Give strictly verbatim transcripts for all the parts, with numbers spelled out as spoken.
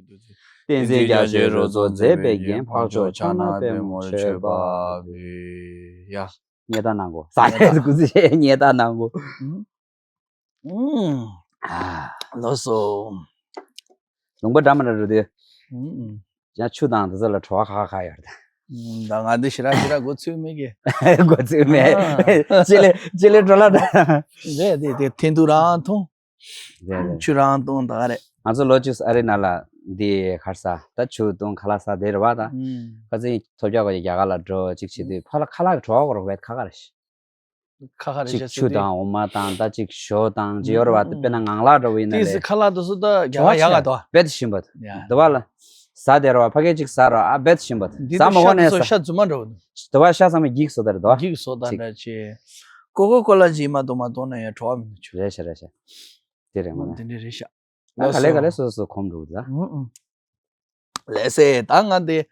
བསྟན་འཛིན་རྒྱ་ཆེའི་རོལ་མཚོ་མཛེས་པའི་རྒྱན། འཕགས་མཆོག་ཕྱག་ན་པདྨོར་མཆོད་པ་ཕུལ། ཡ། ཉེ་རྟགས་གནང་གོ་ས་ཡ་སྐུ་ཚེ་ཉེ་རྟགས་གནང་གོ་ཨུམ། ཨ། ལགས་སོ། ལུང་པ་འདྲ་མི་འདྲ་རུ་དུས། ཨུམ། ཡང་ཆུ་དང་དེ་ཚོ་ལ་བྲོ་བ་ཁ་ཁ་ཡོད་རེད། ཨུམ། ད་ང་འདི་ཞེ་དྲག་ཞེ་དྲག་མགོ་ཚོས་མེད་ཀི། མགོ་ཚོས་མེད། ཨ། ཅི་ལེ་ཅི་ལེ་བྲོ་ལ་ད། རེད་དེ་དེ་ཐེན་ཐུག་རང་ཐུང་། རེད་རེད། ཆུ་རང་ཐུང་ད་ག་རེད། ང་ཚོ་ལོ་བཅུ་ཨ་རི་ནང་ལ་འདི་གར་ས་ད་ཆུ་བཏུང་ཁ་ལག་ས་དེ་རེད་བ་ད། ཨུམ། ཁ་ཚིག་ཐོབ་རྒྱག་གི་རྒྱ་གར་ལ་འགྲོ་གཅིག་བྱེད་དུས་ཕ་ལ་ཁ་ལག་གི་བྲོ་བ་གོ་རོགས་བེད་ཁ་ཁ་རེད། ཁ་ཁ་རེད་གཅིག་ཤ་ཆུ་ཟེར་དུས། དང་འོ་མ་དང་ད་གཅིག་ཞོ་དང་ཅི་ཡོད་རེད་བ་ད་དཔེར་ན་ངང་ལག་འདྲ་བོ་ཡིན་ན་ཏིས་ལས། ཁ་ལག་དུ་སུ་ད་རྒྱ་ག་ཡག་ག་དོ། བེད་ཤིན་པ་ཡ། དུ་བ་ལ། ཟ་དེ་རེད་བ་ཕ་གི་གཅིག་ཟ་རོ་ཨ་བེད་ཤིན་པ་འདི་ཟ་ད་མ་ཤ་གོ་ནས་དུ་ཟ། ཤ་རྫུན་མ་འདྲ་བོ་འདུག་དུ་བ་ཤ་ཚང་མ་འགྱིག་བཟོ་ད་རེད་དོ། འགྱིག་བཟོ་ད་ཅིག་འདྲ་ཅེ། ཀོ་ཀོ་ཀོ་ལ་ཅིག་མ་གཏོགས་མ་གཏོང་ན་ཡང་བྲོ་བ་མི་འདུག་ཆུ། རེད་ཤ་རེད་ཤ། དེ་རེད་མོ་ནས། དེ་འདྲ་རེད་ཤ། ཨ་ག་ལེ་ག་ལེ་སོ་སོ་གོམ་འགྲོ་གི་ད། ཨུ་ཨུ། ལགས་སེ་ད་ང་དེ།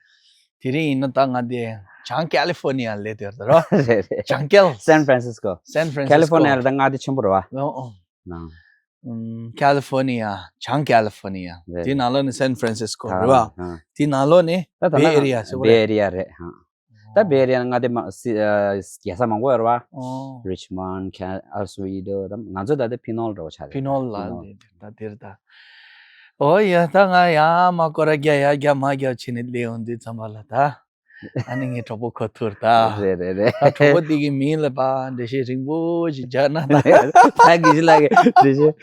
དེ་རིང་ཡིན་ན་ད་ང་དེ་བྱང་ཀ་ལི་ཧྥོ་ནི་ཡ་ལས་དེར་ད་རོ། རེད་རེད། བྱང་ཀལ། སན་ཧྥ་རན་སིས་ཀོ། སན་ཧྥ་རན་སིས་ཀོ། ཀ་ལི་ཧྥོ་ནི་ཡ་ལ་ད་མངའ་སྡེ་ཆེན་པོ་རེད་བ། ཨོ་ཨོ། ནང་། ཀ་ལི་ཧྥོ་ནི་ཡ། བྱང་ཀ་ལི་ཧྥོ་ནི་ཡ། རེད། དེ་ནང་ལོགས་ནི་སན་ཧྥ་རན་སིས་ཀོ་ད་རེད་བ། ཧ། དེ་ནང་ལོགས་ནི་ད་ད་བེ་ཨེ་རི་ཡ་ཟེར་བ་བེ་རེད། ཨེ་རི་ཡ་རེད་ཧ། ད་བེ་རི་ཡ་ང་དེ་མ་སི་ཨ་རྒྱལ་ས་མང་པོ་ཡོད་རེད་བ། ཨོ། རི་ཆི་མོན་ཌི་ཁེ་ཨལ་སི་ཝི་ཌོ་ད་ང་ཚོ་ད་དེ་ཕི་ནོལ་འདྲ་བོ་ཆགས་རེད། ཕི་ནོལ་ལ་ཕི་ནོལ། དེ་དེ་ད་དེ་རེད་ད། ཨོ་ཡ་ད་ང་ཡ་མ་ཀོ་ར་རྒྱ་ཡ་རྒྱ་མ་རྒྱ་བྱས་ནས་སླེབས་ཡོང་དུས་ཙམ་པ་ལ་ད། ཨ་ནི་ངའི་གྲོགས་པོ་ཁོ་ཐུར་ད། རེད་རེད་རེད། ད་གྲོགས་པོ་དེ་གི་མིང་ལ་པ་འགྲེལ་བཤད་རིང་པོ་ཞིག་རྒྱག་ན་ད། ད་གི་ཞིག་ལ་གི་འགྲེལ་བཤད།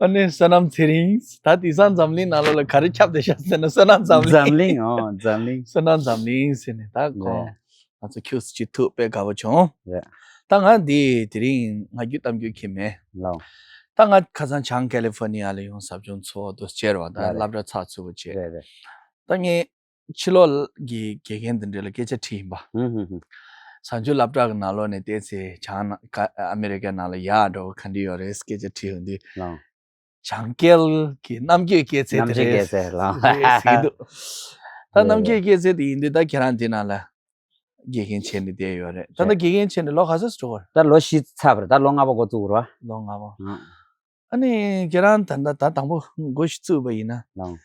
ཨ་ནི་བསོད་ནམས་ཚེ་རིང་། ད་དེང་སང་འཛམ་གླིང་ནང་ལོགས་ལ་ག་རེ་ཁྱབ་བསྡད་ཤག་ཟེར་ན་བསོད་ནམས་འཛམ་གླིང་། འཛམ་གླིང་ཨོ་འཛམ་གླིང་། བསོད་ནམས་འཛམ་གླིང་ཟེར་ནས་ད་ཁོ། རེད། ང་ཚོ་ཁྱུག་ཙམ་ཅིག་ཐུག་དཔེ་དགའ་པོ་བྱུང་། རེད། ད་ང་འདི་དེ་རིང་ང་རྒྱུ་གཏམ་རྒྱུད་ཁྱེད་མེད། ལའོ། ད་ང་ཁ་སང་བྱང་ཀ་ལི་ཧྥོ་ནི་ཡ་ལ་ཡོང་ཟབ་སྦྱོང་ཚོགས་འདུ་བྱས་རེད་བ་ད་རེད། སློབ་གྲྭ་ཚགས་ཚུད་པོ་བྱས། རེད་རེད། ད་ངས་ཕྱི་ལོགས་ཀྱི་དགེ་རྒན་འདི་འདྲ་ལ་སྐད་ཆ་དྲིས་ཡིན་པ། ཧུམ་ཧུམ་ཧུམ། བྱང་ཆུབ་སློབ་གྲྭ་གི་ནང་ལོགས་ནས་བལྟས་ཚེ་བྱང་ན་ཀ་ཨ་མེ་རི་ཀའི་ནང་ལ་ཡག་འགྲོ་ག་འདྲ་ཡོད་རེད་སྐད་ཆ་དྲིས་ཡོང་དུས། ལའོ། བྱང་ཀལ་གྱི་རྣམ་དཔྱོད་སྐྱེད་ཚལ་དེ་རེད། རྣམ་དཔྱོད་སྐྱེད་ཚལ་ལ། རེད་ཟེར་གྱི་འདུག་ད་རེད་རྣམ་དཔྱོད་རེད། སྐྱེད་ཚལ་དེ་ཡིན་དུས་ད་ཁྱེད་རང་དེ་ནང་ལ་དགེ་རྒན་བྱས་ནས་བསྡད་ཡོད་རེད། ད་ལྟ་རེད། དགེ་རྒན་བྱས་ནས་ལོ་ག་ཚོད་འགྲོ་གི་རེད། ད་ལོ་བཞི་ཚར་བ་རེད། ད་ལོ་ལྔ་པ་འགོ་བཙུགས་རེད་བ། ལོ་ལྔ་པ། ཨང་། ཨ་ནི་ཁྱེད་རང་ད་ལྟ་ད་དང་པོ་འགོ་ཞིག་བཙུགས་པ་ཡིན་ན། ལོ།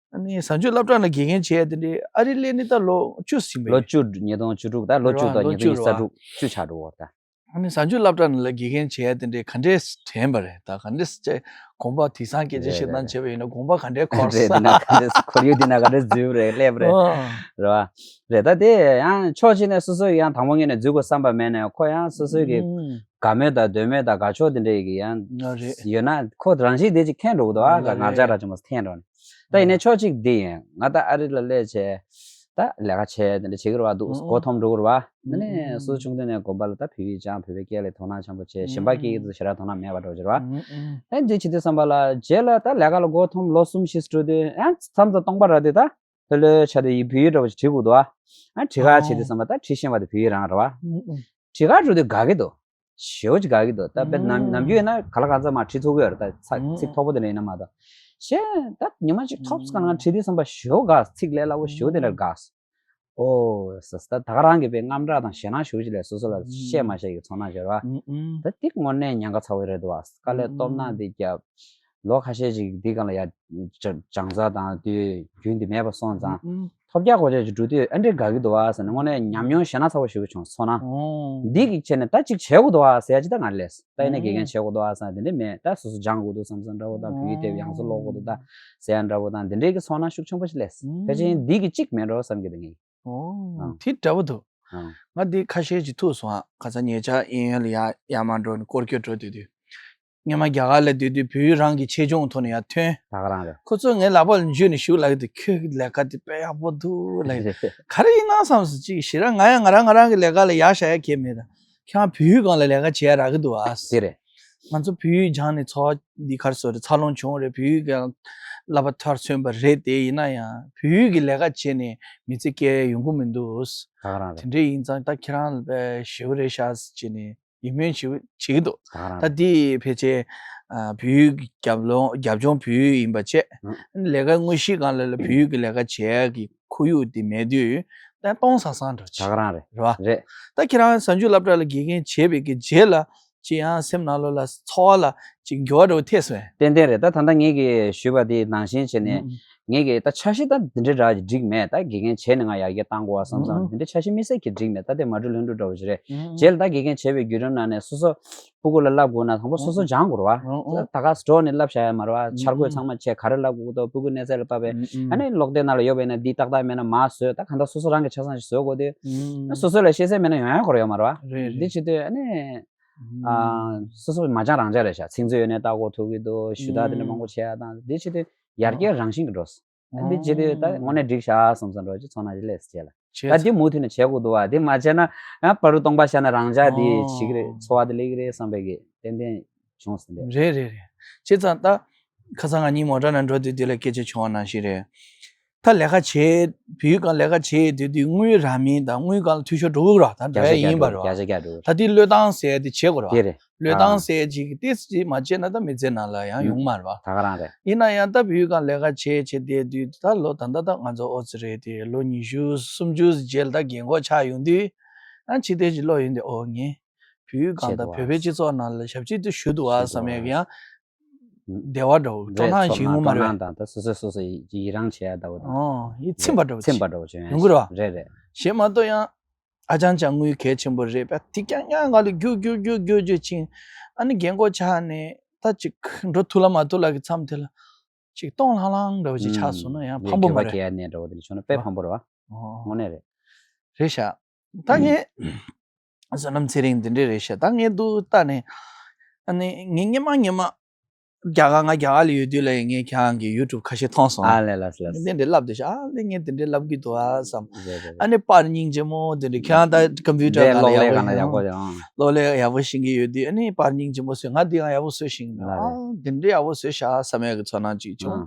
ཨ་ནི་བྱང་ཆུབ་སློབ་གྲྭ་ལ་དགེ་རྒན་བྱས་དེ་འདྲའི་ཨ་རི་སླེབས་ནས་ད་ལོ་བཅུ་ཟིན་པ་ལོ་ཡིན། བཅུ་ཉིས་སྟོང་བཅུ་དྲུག་ད་ལོ་བཅུ་རེད་བ། དང་ལོ་ཉིས་སྟོང་ཉི་ཤུ་རྩ་དྲུག་བཅུ་ཆགས་འགྲོ་བ་ད། ཨ་ནི་བྱང་ཆུབ་སློབ་གྲྭ་ནང་ལ་དགེ་རྒན་བྱས་དེ་འདྲའི་ག་འདྲས་དྲན་པ་རེད་ད། ག་འདྲས་ཅེ་དགོངས་པ་དེང་སང་སྐད་ཆ་བཤད་སྟངས་བྱས་པ་ཡིན་ན་དགོངས་པ་ག་འདྲས་འཁོར་རེད་ས། དེ་ན་ག་འདྲས་ཁོར་ཡུག་དེ་ན་ག་འདྲས་འཛུལ་རེད་སླེབས་རེད། ཨོ། རེད་བ། རེད་ད་དེ་ཡང་ཕྱོགས་གཅིག་ནས་སོ་སོའི་ཡང་དང་པོ་ངོས་ནས་འཛུལ་དགོས་བསམ་པ་མེད་ནས་ཁོ་ཡང་སོ་སོའི་གི་ཨུམ། དགའ་མོས་དང་འདོད་མོས་དང་དགའ་ཕྱོགས་དེ་འདྲས་ཀྱི་ཡང་ཨ་རེད། ཡོད་ན་ཁོ་རང་བཞིན་དེ་ཅིག་འཐེན་འགྲོ་གི་འདུག་ཨ། ཨ་ང་རེད་ཅག་རེད། རང་བྱུང་མ་འཐེན་འགྲོ་ནས། ད་ཡིན་ནའི་ཕྱོགས་གཅིག་འདི་ཡིན། ང་ད་ཨ་རི་ལ་སླེབས་བྱས། ད་ལས་ཀ་བྱས་དེ་འདྲ་བྱེད་ཀྱི་རེད་བ་འདུག་ཨོ་ཨོ། མགོ་འཐོམ་འགྲོ་གི་རེད་བ། ཨོ་ཨོ། ནི་སོ་སོ་ཆུང་དུས་ནས་དགོན་པ་ལ་ད་བོད་ཡིག་སྦྱང་བོད་པའི་སྐད་ལ་དོ་སྣང་ཆེན་པོ་བྱས། ཨོ་གཞན་པ་སྐད་ཡིག་ཚོ་ཞེ་དྲག་དོ་སྣང་མེད་པ་འགྲོ་གི་རེད་བ། ཨོ་ཨོ། ཨེ་འདི་བྱེད་དུས་ཙམ་པ་ལ་རྗེས་ལ་ད་ལས་ཀ་ལ་མགོ་འཐོམ་ལོ་གསུམ་བཞི་འགྲོ་དུས་ཨ་མཚམས་མཚམས་སྟོང་པ་ར་དུས་ད་ལྷོད་ལྷོད་བྱས་ཏེ་ཡིག་བོད་ཡིག་འདྲ་བོ་ཞིག་བྲིས་དགོས་འདུག་བ། ཨ་བྲིས་ཁ་བྱེད་དུས་ཙམ་པ་ད་བྲིས་ཤེས་པ་དེ་བོད་ཡིག་རང་རེད་བ། ཨོ་ཨོ། བྲིས་ཁ་འགྲོ་དུས་དགའ་གི་འདུག་ཞེ་པོ་ཅིག་དགའ་གི་འདུག་ད་དཔེ་ནམ་ཨང་ནམ་རྒྱུན་ཡིན་ན་ག་ལ་ག་ཚོད་མ་བྲིས་ཐུབ་ཀྱི་ཡོད་རེད། ད་ཚ་ཨང་ཚིག་མཐོ་པོ་དེ་འདྲ་ཡིན་ན་མ་གཏོགས། གཞན་ད་ཉི་མ་གཅིག་ཐོབ་ཚར་ང་བྲིས་དུས་ཙམ་པ་ཞེ་པོ་དགའ། ཚིག་ལས་སླ་པོ་ཞེ་པོ་དེ་འདྲ་དགའ། ཨོ་ས་ད་ད་ག་རང་གི་དཔེ་དངངས་སྐྲག་དང་ཞེད་སྣང་ཞེ་པོ་ཅིག་ལས་སོ་སོ་ལ་བཤད་མ་ཤེས་ཀྱི་ཚོར་སྣང་ཞིག་རེད་བ། ཨང་ཨང་། ད་དེ་དངོས་གནས་ཉེན་ཁ་ཚ་བོ་རེད་འདུག་བ། དཀའ་ལས་སྟོབས་ན་དེ་རྒྱབ། ལོ་ཁ་ཤས་ཅིག་འདི་སྒང་ལ་ཡ་སྦྱང་ས་དང་དུས་རྒྱུན་དེ་མེད་པ་སོང་ཙང་། ཨང་། ཐོབ་རྒྱག་གོ་ཆ་ཅིག་འགྲོ་དུས་ཨ་འདྲའི་དགའ་གི་འདུག་ཨ་ཟེར་ནས་དངོས་གནས་ཉམས་མྱོང་ཞེ་དྲག་ཚ་བོ་ཞིག་བྱུང་སོང་ན། ཨོ། འདི་གི་ཆེད་ནས་ད་ཅིག་བྱེད་དགོས་འདུག་ཨ་ཟེར་ཡ་ཅིག་ད་ང་ལས་ད་ཡིན་ན་དགེ་རྒན་བྱེད་དགོས་འདུག་ཨ་ཟེར་དེ་འདྲའི་མེད། ད་སོ་སོ་སྦྱང་དགོས་འདུག་བསམ་བསམ་འདྲ་བོ་དང་བོད་ཡིག་དེབ་ཡང་སེ་ཀློག་དགོས་འདུག་ད་ཟེར་ཡ་འདྲ་བོ་དང་དེ་འདྲའི་གི་ཚོར་སྣང་ཤུགས་ཆེན་པོ་ཞིག་སླེབས། ཨོ། ཕལ་ཆེར་འདི་གི་གཅིག་མེད་འགྲོ་བསམ་གི་འདུག་ངས། ཨོ། ཨང་། དེ་འདྲ་བོ་འདུག་ཨང་། ང་འདི་ཁ་ཤས་ཅིག་ཐུག་སོང་ཨ། ཁ་སང་ཉེ་ཆར་གཡས་གཡོན་ལ་ཡར་ཡར་མར་འགྲོ་ནས་སྐོར་སྐྱོད་འགྲོ་དུས་དུས། སྔོན་མ་རྒྱ་གར་ལ་སྡོད་དུས་བོད་ཡིག་རང་གི་ཆེད་སྦྱོང་ཐོག་ནས་ཡར་ཐོན། ད་ག་རང་རེད། ཁོ་ཚོས་ངའི་ལག་པ་ལ་འཇུས་ནས་གཞུག་ལབ་ཀྱི་འདུག་ཁྱོད་ཀྱི་ལས་ཀ་དེ་དཔེ་ཡག་པོ་འདུག་ལབ་ཀྱི་འདུག་ག་རེ་ཡིན་ན་བསམ་སོང་ཅིག་ཞེ་དྲག་ང་ཡང་ང་རང་ང་རང་གི་ལས་ཀ་ལ་ཡར་བཞག་ཡ་གང་ཡང་མེད་ད། ཁྱེད་རང་བོད་ཡིག་སྒང་ལ་ལས་ཀ་བྱེད་ཡ་རག་གི་འདུག་ཨ། དེ་རེད། ང་ཚོ་བོད་ཡིག་སྦྱངས་ནས་འཚོ་བ་འདི་ག་རེ་ཟེར་རེད། འཚར་ལོངས་བྱུང་རེད། བོད་ཡིག་གི་བསླབ་པ་མཐར་སོན་པ་རེད་དེ་ཡིན་ན་ཡང་བོད་ཡིག་གི་ལས་ཀ་བྱས་ནས་མི་ཚེ་སྐྱེལ་ཡ་ཡོང་གི་མི་འདུག་ད་ག་རང་རེད། དེ་འདྲ་ཡིན་ཙང་ད་ཁྱེད་རང་ལ་དཔེ་ཞེ་པོ་རེད་ཤག་ཟེར་བྱས་ནས། ཡིད་སྨོན་ཞིག་བྱེད་ཀྱི་འདུག་ད་ག་རང་ད་རེད། འདི་ཕལ་ཆེར་ཨ་བོད་ཡིག་གི་རྒྱབ་ལོང་རྒྱབ་ལྗོངས་བོད་ཡིག་ཡིན་པ་བྱས། ཨང་། ལས་ཀ་དངོས་གཞིའི་སྒང་ལ་ལ་བོད་ཡིག་གི་ལས་ཀ་བྱེད་ཡག་གི་ཁོར་ཡུག་དེ་མེད་དུས་ད་སྟོང་སང་སང་འདྲ་ད་ཅིག་ག་རང་རེད། རེད་བ། རེད། ད་ཁྱེད་རང་བྱང་ཆུབ་སློབ་གྲྭ་ལ་དགེ་རྒན་བྱས་པའི་གི་རྗེས་ལ་ ཅིག་ཡང་སེམས་ནང་ལོགས་ལ་ཚོར་བ་ལ་ཅིག་འགྱུར་བ་འདྲ་བོ་ཐེབས་སོང་། ཏན་ཏན་རེད། ད་ད་ལྟ་ངེད་ཀྱིས་ཞུས་པ་དེ་ནང་བཞིན་བྱས་ནས། ངེད་ཀྱིས་ད་འཆར་གཞི་ད་འདི་འདྲའི་འདྲ་ཅིག་འགྲིག་མེད། ད་དགེ་རྒན་བྱས་ནས་ང་ཡར་རྒྱས་བཏང་དགོས་བ་བསམ་བསམ། འདི་འདྲའི་འཆར་གཞི་དམིགས་བསལ་གྱི་འགྲིག་མེད། ད་དེ་མ་འགྲོ་ལྷུན་གྲུབ་འདྲ་བོ་ཞིག་རེད། རྗེས་ལ་ད་དགེ་རྒན་བྱས་པའི་བརྒྱུད་རིམ་ནང་ནས་སོ་སོ་ཕྲུ་གུ་ལ་བསླབ་དགོས་ན་དང་པོ་སོ་སོ་སྦྱང་དགོས་རེད་བ། ད་ག་སི་འགྲོ་ནས་བསླབ་བཞག་ཡ་མ་རེད་བ། འཆར་འགོད་ཚང་མ་བྱས། ག་རེ་བསླབ་དགོས་འདུག་ཕྲུ་གུ་གནས་ཚད་ལ་བབས་པས། ཨ་ནི་སློབ་དེབ་ནང་ལ་ཡོད་པ་ཡིན་ན་འདི་ཏག་ཏག་མེད་ན་མར་བཟོས། ད་གང་ལྟར་སོ་སོ་རང་གི་ཆ་ཚང་ཞིག་བཟོ་དགོས་དུས། སོ་སོ་ལ་ཤེས་ཚད་མེད་ན་ཡོང་ཡ་ཁོ་ར་ཡོད་མ་རེད་བ། འདི་བྱེད་དུས་ཨ་ནི། ཨ། སོ་སོ་མ་སྦྱང་རང་སྦྱང་རེད་ཤག་ཚིག་མཛོད་ཡོད་ནའི་ལྟ་དགོས་ཐུག་གི་འདུག་ཞུ་དག་དེ་འདྲ་མང་པོ་བྱེད་ཡ་དང་། འདི་བྱེད་དུས་ཡར་རྒྱས་རང་བཞིན་གྱིས་འགྲོ་སོང་། འདི་བྱེད་དུས་ད་དངོས་གནས་འགྲིག་ཤག་བསམ་བསམ་འདྲ་བོ་ཅིག་ཚོར་སྣང་ཅིག་སླེབས་སོང་། རྗེས་ལ་ད་འདི་མུ་མཐུད་ནས་བྱེད་དགོས་འདུག་བ། འདི་མ་བྱས་ན་ཡང་བར་དུ་སྟོང་པ་བཞག་ན་རང་འཇགས་འདི་བྱེད་ཀྱི་རེད། འཚོ་བ་འདི་སླེབས་ཀྱི་རེད་བསམ་པའི་གི་ཏན་ཏན་བྱུང་སོང་། འདི་རེད་རེད་རེད། བྱས་ཙང་ད་ཁ་སང་ང་གཉིས་མོ་ཊ་ནང་འགྲོ་དུས་དེ་ལ་སྐད་ཆ་བྱུང་བ་ནང་བཞིན་རེད། ད་ལས་ཀ་བྱེད། བོད་ཡིག་སྒང་ལས་ཀ་བྱེད་དུས་དུས་དངུལ་རག་མིན་དང་དངུལ་སྒང་ལ་འཐུས་ཤོར་འགྲོ་གི་རེད་བ། ད་འགྲོ་ཡ་ཡིན་པ་རེད་བ། བརྒྱ་ཆ་བརྒྱ་འགྲོ་གི་རེད། ད་དེ་བློས་བཏང་ཟེར་ཡ་དེ་བྱེད་དགོས་རེད་བ། དེ་རེད། བློས་བཏང་ཟེར་ཡ་ཅིག་ཏོག་ཙམ་མ་བྱས་ན་ད་མི་ཚེ་ནང་ལ་ཡང་ཡོང་མ་རེད་བ། ད་ག་རང་རེད། ཡིན་ན་ཡང་ད་བོད་ཡིག་སྒང་ལས་ཀ་བྱེད་བྱེད་བསྡད་དུས་ད་ལོ་ད་ལྟ་ད་ང་ཚོ་ཨོ་ཙི་རེད་དེ། ལོ་ཉི་ཤུ་སུམ་ཅུ་རྗེས་ལ་ད་རྒན་གོག་ཆགས་ཡོང་དུས། ཡང་ཕྱི་བལྟས་ཅིག་ཀློག་ཡོང་དུས། ཨོ་ངས་བོད་ཡིག་སྒང་དང་བོད་པའི་སྤྱི་ཚོགས་ནང་ལ་ཞབས་ཕྱི་དེ་ཞུ་འདུག་བ་བསམ་ཡག་གི་ཡང་བདེ་བ་འདྲ་བོ། སྤྲོ་སྣང་ཞིག་ངོ་མ་རེད། ཚོར་སྣང་དང་ད་སོ་སོས་སོ་སོ་ཡི་རང་བྱེད་ཡ་ལྟ་བུ་དང་། ཨོ་ཡིད་ཚིམ་པ་འདྲ་བོ་ཚིམ་པ་འདྲ་བོ་བྱུང་ཡོང་གི་རེད་བ། རེད་རེད། གཞན་མ་གཏོགས་ཡང་ཨ་ཅང་ཅང་དངུལ་གལ་ཆེན་པོ་རེད་པས། དེ་རྐྱང་རྐྱང་ང་ལ་རྒྱུག་རྒྱུག་རྒྱུག་རྒྱུག་རྒྱུག་ཕྱིན། ཨ་ནི་རྒན་གོག་ཆགས་ནས་ད་ཅིག་འགྲོ་ཐུབ་ལ་མ་ཐུབ་ལ་གི་མཚམས་དེ་ལ་ཅིག་སྟོང་ལྷང་ལྷང་འདྲ་བོ་ཅིག་ཆགས་སོང་ན་ཡང་ཕངས་པོ་མ་རེད། ངས་འགྱོད་པ་སྐྱེ་ཡ་ནས་འདྲ་བོ་དེ་འདྲ་བྱུང་ན་དཔེ་ཕངས་པོ་རེད་བ། ཨོ་དངོས་གནས་རེད། རེད་ཤག་ད་ངས་བསོད་ནམས་ཚེ་རིང་འདི་འདྲས་རེད་ཤག་ད་ངས་འདུག་ལྟ་ནས། ཨ་ནི་ངས་སྔོན་མ་སྔོན་མ་རྒྱ་གར་ང་རྒྱ་གར་ལ་ཡོད་དུས་ལ་ངས་ཁྱེད་རང་གི་ཡུ་ཊུབ་ཁ་ཤས་མཐོང་སོང་། ཨ་ལས་ལགས་ལགས། འདི་འདྲས་ལབ་བསྡད་ཤག་ཨ་ལས་ངས་འདི་འདྲས་ལབ་གི་འདུག་ཨ་བསམ། རེད་རེད་རེད། ཨ་ནི་པར་སྙིང་རྗེ་མོ་འདི་འདྲས་ཁྱེད་རང་ད་ཀམ་པུ་ཊར་སྒང་ལ་ཡག་པོ་ཡག་པོ་ཡང་། གློག་ཀླད་ཡག་པོ་ཤེས་ཀྱི་ཡོད་དུས། ཨ་ནི་པར་སྙིང་རྗེ་མོ་བཟོས། ང་འདི་ཡང་ཡག་པོ་བཟོས་ཤིང་། ཨ་འདི་འདྲས་ཡག་པོ་བཟོས་ཤག་བསམ་ཡག་གི་ཚོར་སྣང་ཅིག་བྱུང་།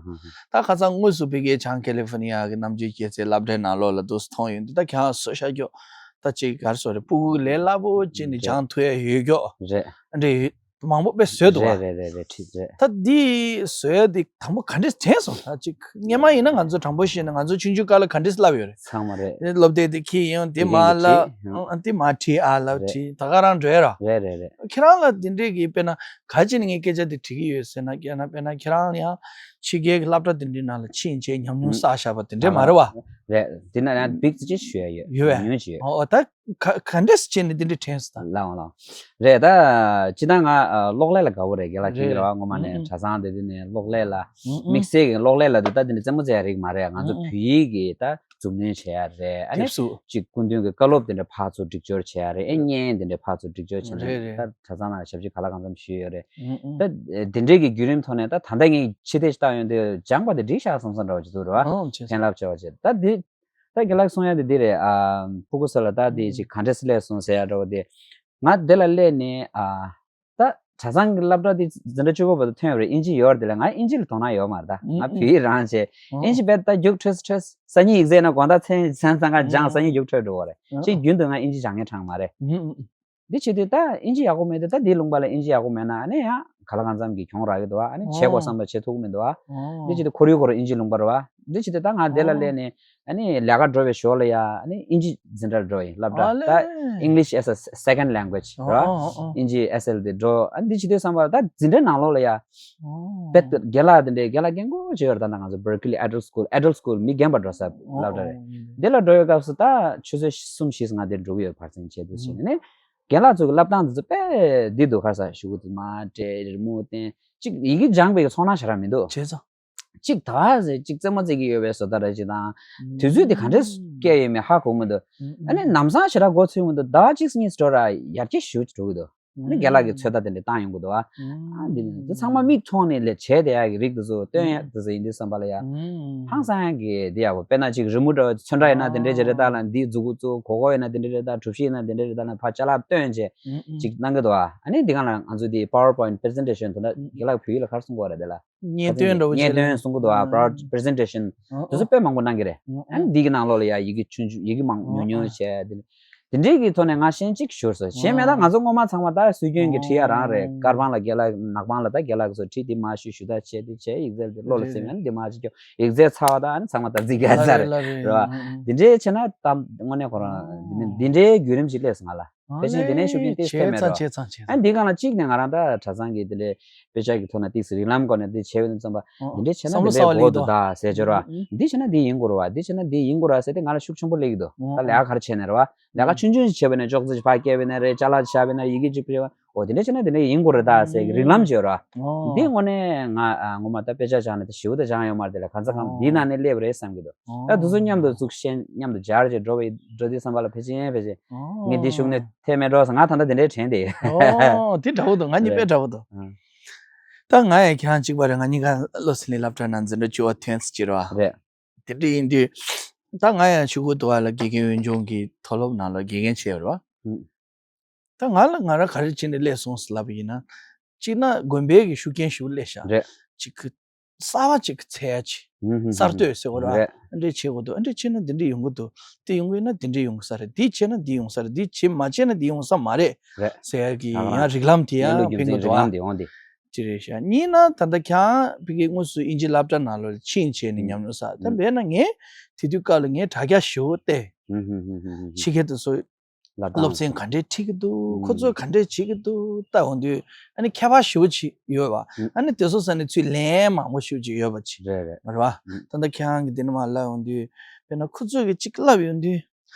ད་ཁ་སང་དངོས་སུ་ཕ་གིའི་བྱང་ཀེ་ལི་ཧྥོ་ནི་ཡ་གི་གནམ་གྲུའི་རྒྱལ་སའི་སློབ་གྲྭའི་ནང་ལོགས་ལ་འདུག་སེ་མཐོང་ཡོང་དུས། ད་ཁྱེད་རང་བཟོས་ཤག་ཀྱོ། ད་ཅིག་ག་རེ་ཟེར་རེད། ཕྲུ་གུ་ལས་སླ་པོ་ཅིག་ནས་སྦྱང་ཐུབ་ཡ་ཡོད་ཀྱོ། རེད། འདྲ་ཡོད། མང་པོ་དཔེ་བཟོས་འདུག་བ། རེད་རེད་རེད་རེད། ཁྲིད་རེད། ད་འདི་བཟོས་ཡ་འདི་དང་པོ་ག་འདྲས་དྲན་སོང་། ད་ཅིག་སྔོན་མ་ཡིན་ན་ང་ཚོ་དྲང་པོ་བཤད་ན་ང་ཚོ་ཆུང་ཆུང་སྐབས་ལ་ག་འདྲས་བསླབ་ཡོད་རེད། ཚང་མ་རེད། སློབ་དེབ་འདི་ཁྱེར་ཡོང་། འདི་མར་བསླབ། འདི་མར་ཁྲིད། ཨ་ལབ་ཁྲིད། ད་ག་རང་འགྲོ་ཡ་ར། རེད་རེད་རེད། ཁྱེད་རང་ལ་འདི་འདྲས་ཀྱི་དཔེར་ན་ག་ཅི་ནས་ངས་སྐད་ཆ་འདི་དྲི་གི་ཡོད་ཟེར་ན། དཔེར་ན་དཔེར་ན་ཁྱེད་རང་ཡང་ཕྱི་རྒྱལ་གྱི་སློབ་གྲྭ་འདི་འདྲའི་ནང་ལ་ཕྱིན་བྱས་ཉམས་མྱོང་བསགས་བཞག་པ་དེ་འདྲས་མ་རེད་བ། རེད། འདི་ན་ཡང་big ཅིག་ཞུ་ཡ་ཡོད། ཡོད་པས། ཉམས་མྱོང་ཅིག་ཡོད། ཨོ་ད་ག་ག་འདྲས་བྱས་ནས་འདི་འདྲས་དྲན་སོང་ད། ལའོ་ལའོ། རེད། ད་སྤྱིར་བཏང་ང་ཨ་གློག་ཀླད་ལ་དགའ་བོ་རེད། རྒན་ལགས་མཁྱེན་གྱི་རེད་བ། སྔོན་མ་ནས་གྲྭ་ཚང་དེ་དུས་ནས་གློག་ཀླད་ལ་དམིགས་བསལ་གྱི་གློག་ཀླད་ལ་དུས་ད་དེ་འདྲ་རྩེད་མོ་རྩེ་ཡ་རིགས་མ་རེད། ང་ཚོ་བོད་ཡིག་གི་ད་མཛུབ་སྟོན་བྱེད་ཡ་རེད། ཨ་ནི་དེབ་གཟུགས། ཅིག་སྐུ་མདུན་གྱི་བཀའ་སློབ་དེ་འདྲ་ཕར་ཚུར་སྒྲིག་སྦྱོར་བྱེད་ཡ་རེད། ཨེ་བརྙན་དེ་འདྲ་ཕར་ཚུར་སྒྲིག་སྦྱོར་བྱེད་ན། རེད་རེད། ད་གྲྭ་ཚང་ནང་ཞབས་ཕྱི་ག་ལ་གང་འཚམ་ཞུས་ཡོད་རེད། ད་དེ་འདྲའི་གི་བརྒྱུད་རིམ་ཐོག་ནས་ད་ད་ལྟ་ངས་ཕྱི་བལྟས་ཤིག་བཏང་ཡོང་དུས་སྦྱངས་པ་དེ་འགྲིག་ཤག་བསམ་བསམ་འདྲ་བོ་ཅིག་འདུག་རེད་བ། ཨོ་བྱས་ཙང་། ཕན་རླབས་ཆེ་བ་བྱས། ད་འདི་ད་རྒན་ལགས་གསུང་ཡ་དེ་འདི་རེད། ཨ་ཕྲུ་གུ་ཚོ་ལ་ད་འདི་ཅིག་ག་འདྲས་སེ་སླེབས་སོང་ཟེར་ཡ་འདྲ་བོ་དེ། ང་འདི་ལ་སླེབས་ནས་ཨ་ད་གྲྭ་ཚང་གི་སློབ་གྲྭ་དེ་འཛིན་གྲྭ་བཅུ་པ་བར་དུ་ཐོན་ཡོད་རེད། དབྱིན་ཇི་ཡོད་རེད། དེ་ལ་ང་དབྱིན་ཇི་ལ་དོ་སྣང་ཡོད་མ་རེད། ད་ང་བོད་ཡིག་རང་བྱས། དབྱིན་ཇི་རྦད་དེ་རྒྱུགས་འཕྲོད་འཕྲོད། སང་ཉིན་ཡིག་ཚད་ན་དགོང་དག་མཚན་མཚན་གང་སྦྱངས། སང་ཉིན་རྒྱུགས་འཕྲོད་འགྲོ་བ་རེད། ཅིག་རྒྱུན་དུ་ང་དབྱིན་ཇི་སྦྱང་མཁན་གྲངས་མ་རེད། འདི་བྱེད་དུས་ད་དབྱིན་ཇི་ཡག་པོ་མེད་དུས། ད་འདིའི་ལུང་པ་ལ་དབྱིན་ཇི་ཡག་པོ་མེད་ན་ཨ་ནི་ཡང་ག་ལ་གང་འཚམ་གྱི་གྱོང་རག་གི་འདུག་བ། ཨ་ནི་བྱེད་དགོས་བསམ་པ་བྱེད་ཐུབ་ཀྱི་མི་འདུག་བ། འདི་བྱེད་དུས་ཁོར་ཡུག་ཁོ་རང་དབྱིན་ཇི་ལུང་པ་རེད་བ། འདི་བྱེད་དུས་ད་ང་དེ་ལ་སླེབས་ནས་ཨ་ནི་ལས་ཀ་འགྲོ་བའི་ཞོར་ལ་ཡ་ཨ་ནི་དབྱིན་ཇི་འཛིན་གྲྭར་འགྲོ་ཡིན། སློབ་གྲྭ། ཨ་ལས། ད་English as a second language རེད་བ། དབྱིན་ཇི་ཨེས་ཨེལ་དེ་འགྲོ། ཨ་འདི་བྱེད་དུས་བསམ་པ་ད་འཛིན་གྲྭའི་ནང་ལོགས་ལ་ཡ། དཔེ་རྒན་ལགས་དེ་འདྲའི་རྒན་ལགས་རྒན་གོག་ཅིག་ཡོད་རེད། ད་ང་ཚོ་Berkeley Adult School། Adult School མི་རྒན་པ་འགྲོ་ས་སློབ་གྲྭ་རེད། འདི་ལ་འགྲོ་བའི་སྐབས་སུ་ད་ཆུ་ཚོད་གསུམ་བཞི་ང་འདིར་འགྲོ་གི་ཡོད། བར་མཚམས་བྱས་དུས་བྱས་ནས་ནི། རྒན་ལགས་ཚོ་གི་བསླབ་སྟངས་དེ་ཚོ་དཔེ་འདི་འདུག་ག་ས་ཞུ་གི་འདུག་མར་བྲིས། རི་མོ་བསྟན། གཅིག་ཡི་གེ་སྦྱངས་པའི་ཚོར་སྣང་ཞེ་དྲག་མི་འདུག་བྱས་ཙང་། གཅིག་ད་ག་ཟེ་གཅིག་རྩེད་མོ་རྩེ་གི་ཡོད་པའི་བཟོ་ལྟ་རེད། ཅིག་དང་དུས་ཚོད་དེ་ག་འདྲས་སྐྱེལ་ཡོད་མེད་ཧ་གོ་མི་འདུག་ཨ་ནི་ལམ་སང་ཞེ་དྲག་མགོ་ཚོས་མི་འདུག་ཟླ་བ་གཅིག་གཉིས་འགྲོ་ར་ཡར་རྒྱས་ཞེ་པོ་ཅིག་འགྲོ་གི་འདུག་ཨ་ནི་རྒན་ལགས་ཀྱིས་ཚོད་ལྟ་དེ་འདྲ་བཏང་ཡོང་གི་འདུག་ཨ་འདི་ནི་འདི་ཚང་མ་མིག་མཐོང་ནས་ལས་བྱས་བསྡད་ཡག་གི་རིགས་དེ་ཚོ་སྟོན་ཡ་དེ་ཚོ་ཡིན་དུས་བསམ་པ་ལ་ཡ། ཧང་སང་ཡག་གི་འདི་ཡག་པོ། དཔེར་ན་ཅིག་རི་མོ་འདྲ་བོ་ཚོན་ཁྲ་ཡིན་ན་དེ་འདྲའི་ཅིག་རེ་ད་ལ་འདི་མཛུ་གུ་བཙུགས། གོ་གོ་ཡིན་ན་དེ་འདྲའི་རེ་ད། གྲུ་བཞི་ཡིན་ན་དེ་འདྲའི་རེ་ད་ལ་ཕར་ཅ་ལག་སྟོན་བྱས་ཅིག་གནང་གི་འདུག་ཨ་ཨ་ནི་འདི་ག་ལ་ང་ཚོ་འདི་PowerPoint presentation དེ་འདྲ་རྒན་ལགས་བོད་ཡིག་ལ་ག་རེ་གསུང་གི་ཡོད་རེད། དེ་ལ་བརྙན་སྟོན་འདྲ་བོ་བརྙན་སྟོན་གསུང་གི་འདུག་ཨ་PowerPoint presentation དེ་ཚོ་དཔེ་མང་པོ་གནང་གི་རེད། ཨ་ནི་འདི་གི་ནང་ལོགས་ལ་ཡ་ཡི་གེ་ཆུང་ཆུང་ཡི་གེ་མང་ཉུང་ཉུང་བྱས། དེ་དེ་འདྲའི་གི་ཐོག་ནས་ང་ཤེས་གཅིག་ཤོར་སོང་། གཞན་མེད་ད་ང་ཚོ་སྔོན་མ་ཚང་མ་ད་སྲོལ་རྒྱུན་གྱི་ཁྲིད་ཡ་རང་རེད། དཀར་པང་ལ་རྒན་ལགས། ནག་པང་ལ་ད་རྒན་ལགས་ཚོ་ཁྲིད། དེ་མར་ཞུས། ཞུ་དག་བྱས། དེ་བྱས་ཡིག་ཚད་དེ་བློ་ལ་སིམ་ཡ་ནི་དེ་མར་ཅིག་སྐྱོར། ཡིག་ཚད་ཚ་བ་ད་ཨ་ནི་ཚང་མ་ད་རྫིག་རྒྱག་ཚར་རེད་བ། དེ་འདྲའི་བྱས་ན་ད་དངོས་གནས་ཁོ་རང་དེ་འདྲའི་བརྒྱུད་རིམ་ཅིག་སླེབས་སོང་ང་ལ། ཕལ་ཆེར་དེ་ནས་ཤུགས་རྐྱེན་ཏོག་ཙམ་ཐེབས་མེད་རོ། བྱས་ཙང་བྱས་ཙང་། ཨ་འདི་སྒང་ལ་གཅིག་ནས་ང་རང་ད་གྲྭ་ཚང་གི་དེ་འདྲའི་དཔེ་ཆ་གི་ཐོག་ནས་ཏོག་ཙམ་རིགས་ལམ་སྐོར་ནས་འདི་བྱས་པ་ཡིན་ཙམ་པ། ཨོ་ཨོ། འདི་འདྲས་བྱས་ན་བསམ་བློ་འདི་འདྲའི་གསར་པ་གོ་ལེགས་འདུག་ད་ཟེར་བྱོས་རོ། ཨ་འདི་བྱས་ན་འདི་ཡིན་དགོས་རེད་བ། འདི་བྱས་ན་འདི་ཡིན་དགོས་རེད་བ་ཟེར་ཏེ་ང་ལ་ཤུགས་ཆེན་པོ་སླེབས་ཀྱི་འདུག་ད་ལས་ཀ་ག་རེ་བྱས་ནས་རེད་བ། ལས་ཀ་ཆུང་ཆུང་ཞིག་བྱས་པ་ན་ཅོག་ཙེ་ཞིག་ཕར་བཀལ་བ་ན་རེད། ཅ་ལག་ཞིག་བཞག་པ་ན་ཡི་གེ་ཅིག་བྲིས་པ། ཨོ་དེ་འདྲ་བྱས་ན་དེ་འདྲ་ཡིན་དགོས་རེད་ད་ཟེར་གྱི་རིགས་ལམ་བྱས་ར། ཨོ། འདི་དངོས་གནས་ང་ཨ་ངོ་མ་ད་དཔེ་ཆ་སྦྱངས་ནས་ད་ཞེ་པོ་ད་སྦྱངས་ཡོད་མ་རེད། དེ་ལ་གང་ཚ་གང་འདིའི་ནང་ནས་སླེབས་རེད་བསམ་གྱི་འདུག་ད་དེ་ཚོ་མཉམ་དུ་བཙུགས་ཤེས་མཉམ་དུ་སྦྱར་བྱས་འགྲོ་བའི་འགྲོ་དུས་བསམ་པ་ལ་ཕལ་ཆེར་ཕལ་ཆེར་ངས་འདི་ཤུགས་ནས་ཐེབས་མེད་འགྲོ་ཟེར། ང་ད་ལྟ་དེ་འདྲའི་དྲན་ཏེ། ཨོ་དེ་འདྲ་བོ་འདུག་ང་གཉིས་དཔེ་འདྲ་བོ་འདུག་ད་ང་ཡང་ཁྱེད་རང་གཅིག་པ་རེད། ང་གཉིས་ཀ་བློ་སེང་ལི་སློབ་གྲྭ་ནང་འཛིན་གྲྭ་བཅུ་པ་ཐོན་ས་ཅིག་རེད་བ། རེད། དེ་འདྲ་ཡིན་དུས་ད་ང་ཡང་ཆུ་ཁུག་ཏུ་བ་ལ་དགེ་རྒན་འོས་སྦྱོང་གི་མཐོ་སློབ་ནང་ལ་དགེ་རྒན་བྱས་ཡོད་རེད་བ། ད་ང་ལ་ང་རང་ག་རེ་བྱས་ནས་སླེབས་སོང་ཟེར་ལབ་པ་ཡིན་ན། གཅིག་ན་དགོན་པའི་གི་ཤུགས་རྐྱེན་ཞིག་སླེབས་ཤག་རེད། གཅིག་གི་གསར་པ་གཅིག་གི་འཚོལ་ཡ་ཆེ། ཧུམ་ཧུམ་གསར་གཏོད་ཟེར་བ་རེད་བ། རེད། ཨ་འདྲས་བྱེད་དགོས་འདུག་ཨ་འདྲས་བྱས་ན་འདི་འདྲས་ཡོང་གི་འདུག་དེ་ཡོང་གི་ཡོད་ན་འདི་འདྲས་ཡོང་གི་ས་རེད། འདི་བྱས་ན་འདི་ཡོང་ས་རེད། འདི་བྱེད་མ་བྱས་ན་འདི་ཡོང་ས་མ་རེད། རེད། ཟེར་ཡ་གི་ད་ག་ཡང་རང་རིགས་ལམ་དེ་གནས་ཡང་ལུགས་རྒྱུ་ཕན་གི་མཚན་འདུག་རིགས་ཨ། ལམ་དེ་འོང་དེ། ཅི་རེད་ཤག་གཉིས་ན་ད་ལྟ་ཁྱེད་རང་ཕ་གི་དངོས་སུ་དབྱིན་ཇི་སློབ་གྲྭ་ནང་ལོགས་ཕྱིན་བྱས་ནས་ཉམས་མྱོང་བསགས། ད་ཨུམ། དཔེར་ན་ངས་དེ་དུས་སྐབས་ལ་ངས་དྲ་རྒྱ་ཞེ་པོ་བལྟས། ཧུམ་ཧུམ་ཧུམ་ཧུམ་ཧུམ། ཕྱི་རྒྱལ་དུ་སོ་ལ་སློབ་ཚན་ག་འདྲས་ཁྲིད་ཀྱི་འདུག་ཨུམ། ཁོ་ཚོས་ག་འདྲས་བྱེད་ཀྱི་འདུག་ལྟ་འོང་དུས་ཨ་ནི་ཁྱད་པར་ཞེ་པོ་ཅིག་ཡོད་པ། ཨུམ། ཨ་ནི་དེ་ཚོ་ས་ནས་ཚུར་ལན་མང་པོ་ཞེ་པོ་ཅིག་ཡོད་པ་ཅིག་རེད་རེད། རེད་བ། ཨུམ། ད་ལྟ་ཁྱེད་རང་གི་འདི་ནས་མར་ལབ་འོང་དུས་དཔེར་ན་ཁོ་ཚོས་གི་ཅིག་ལབ་ཡོང་དུས།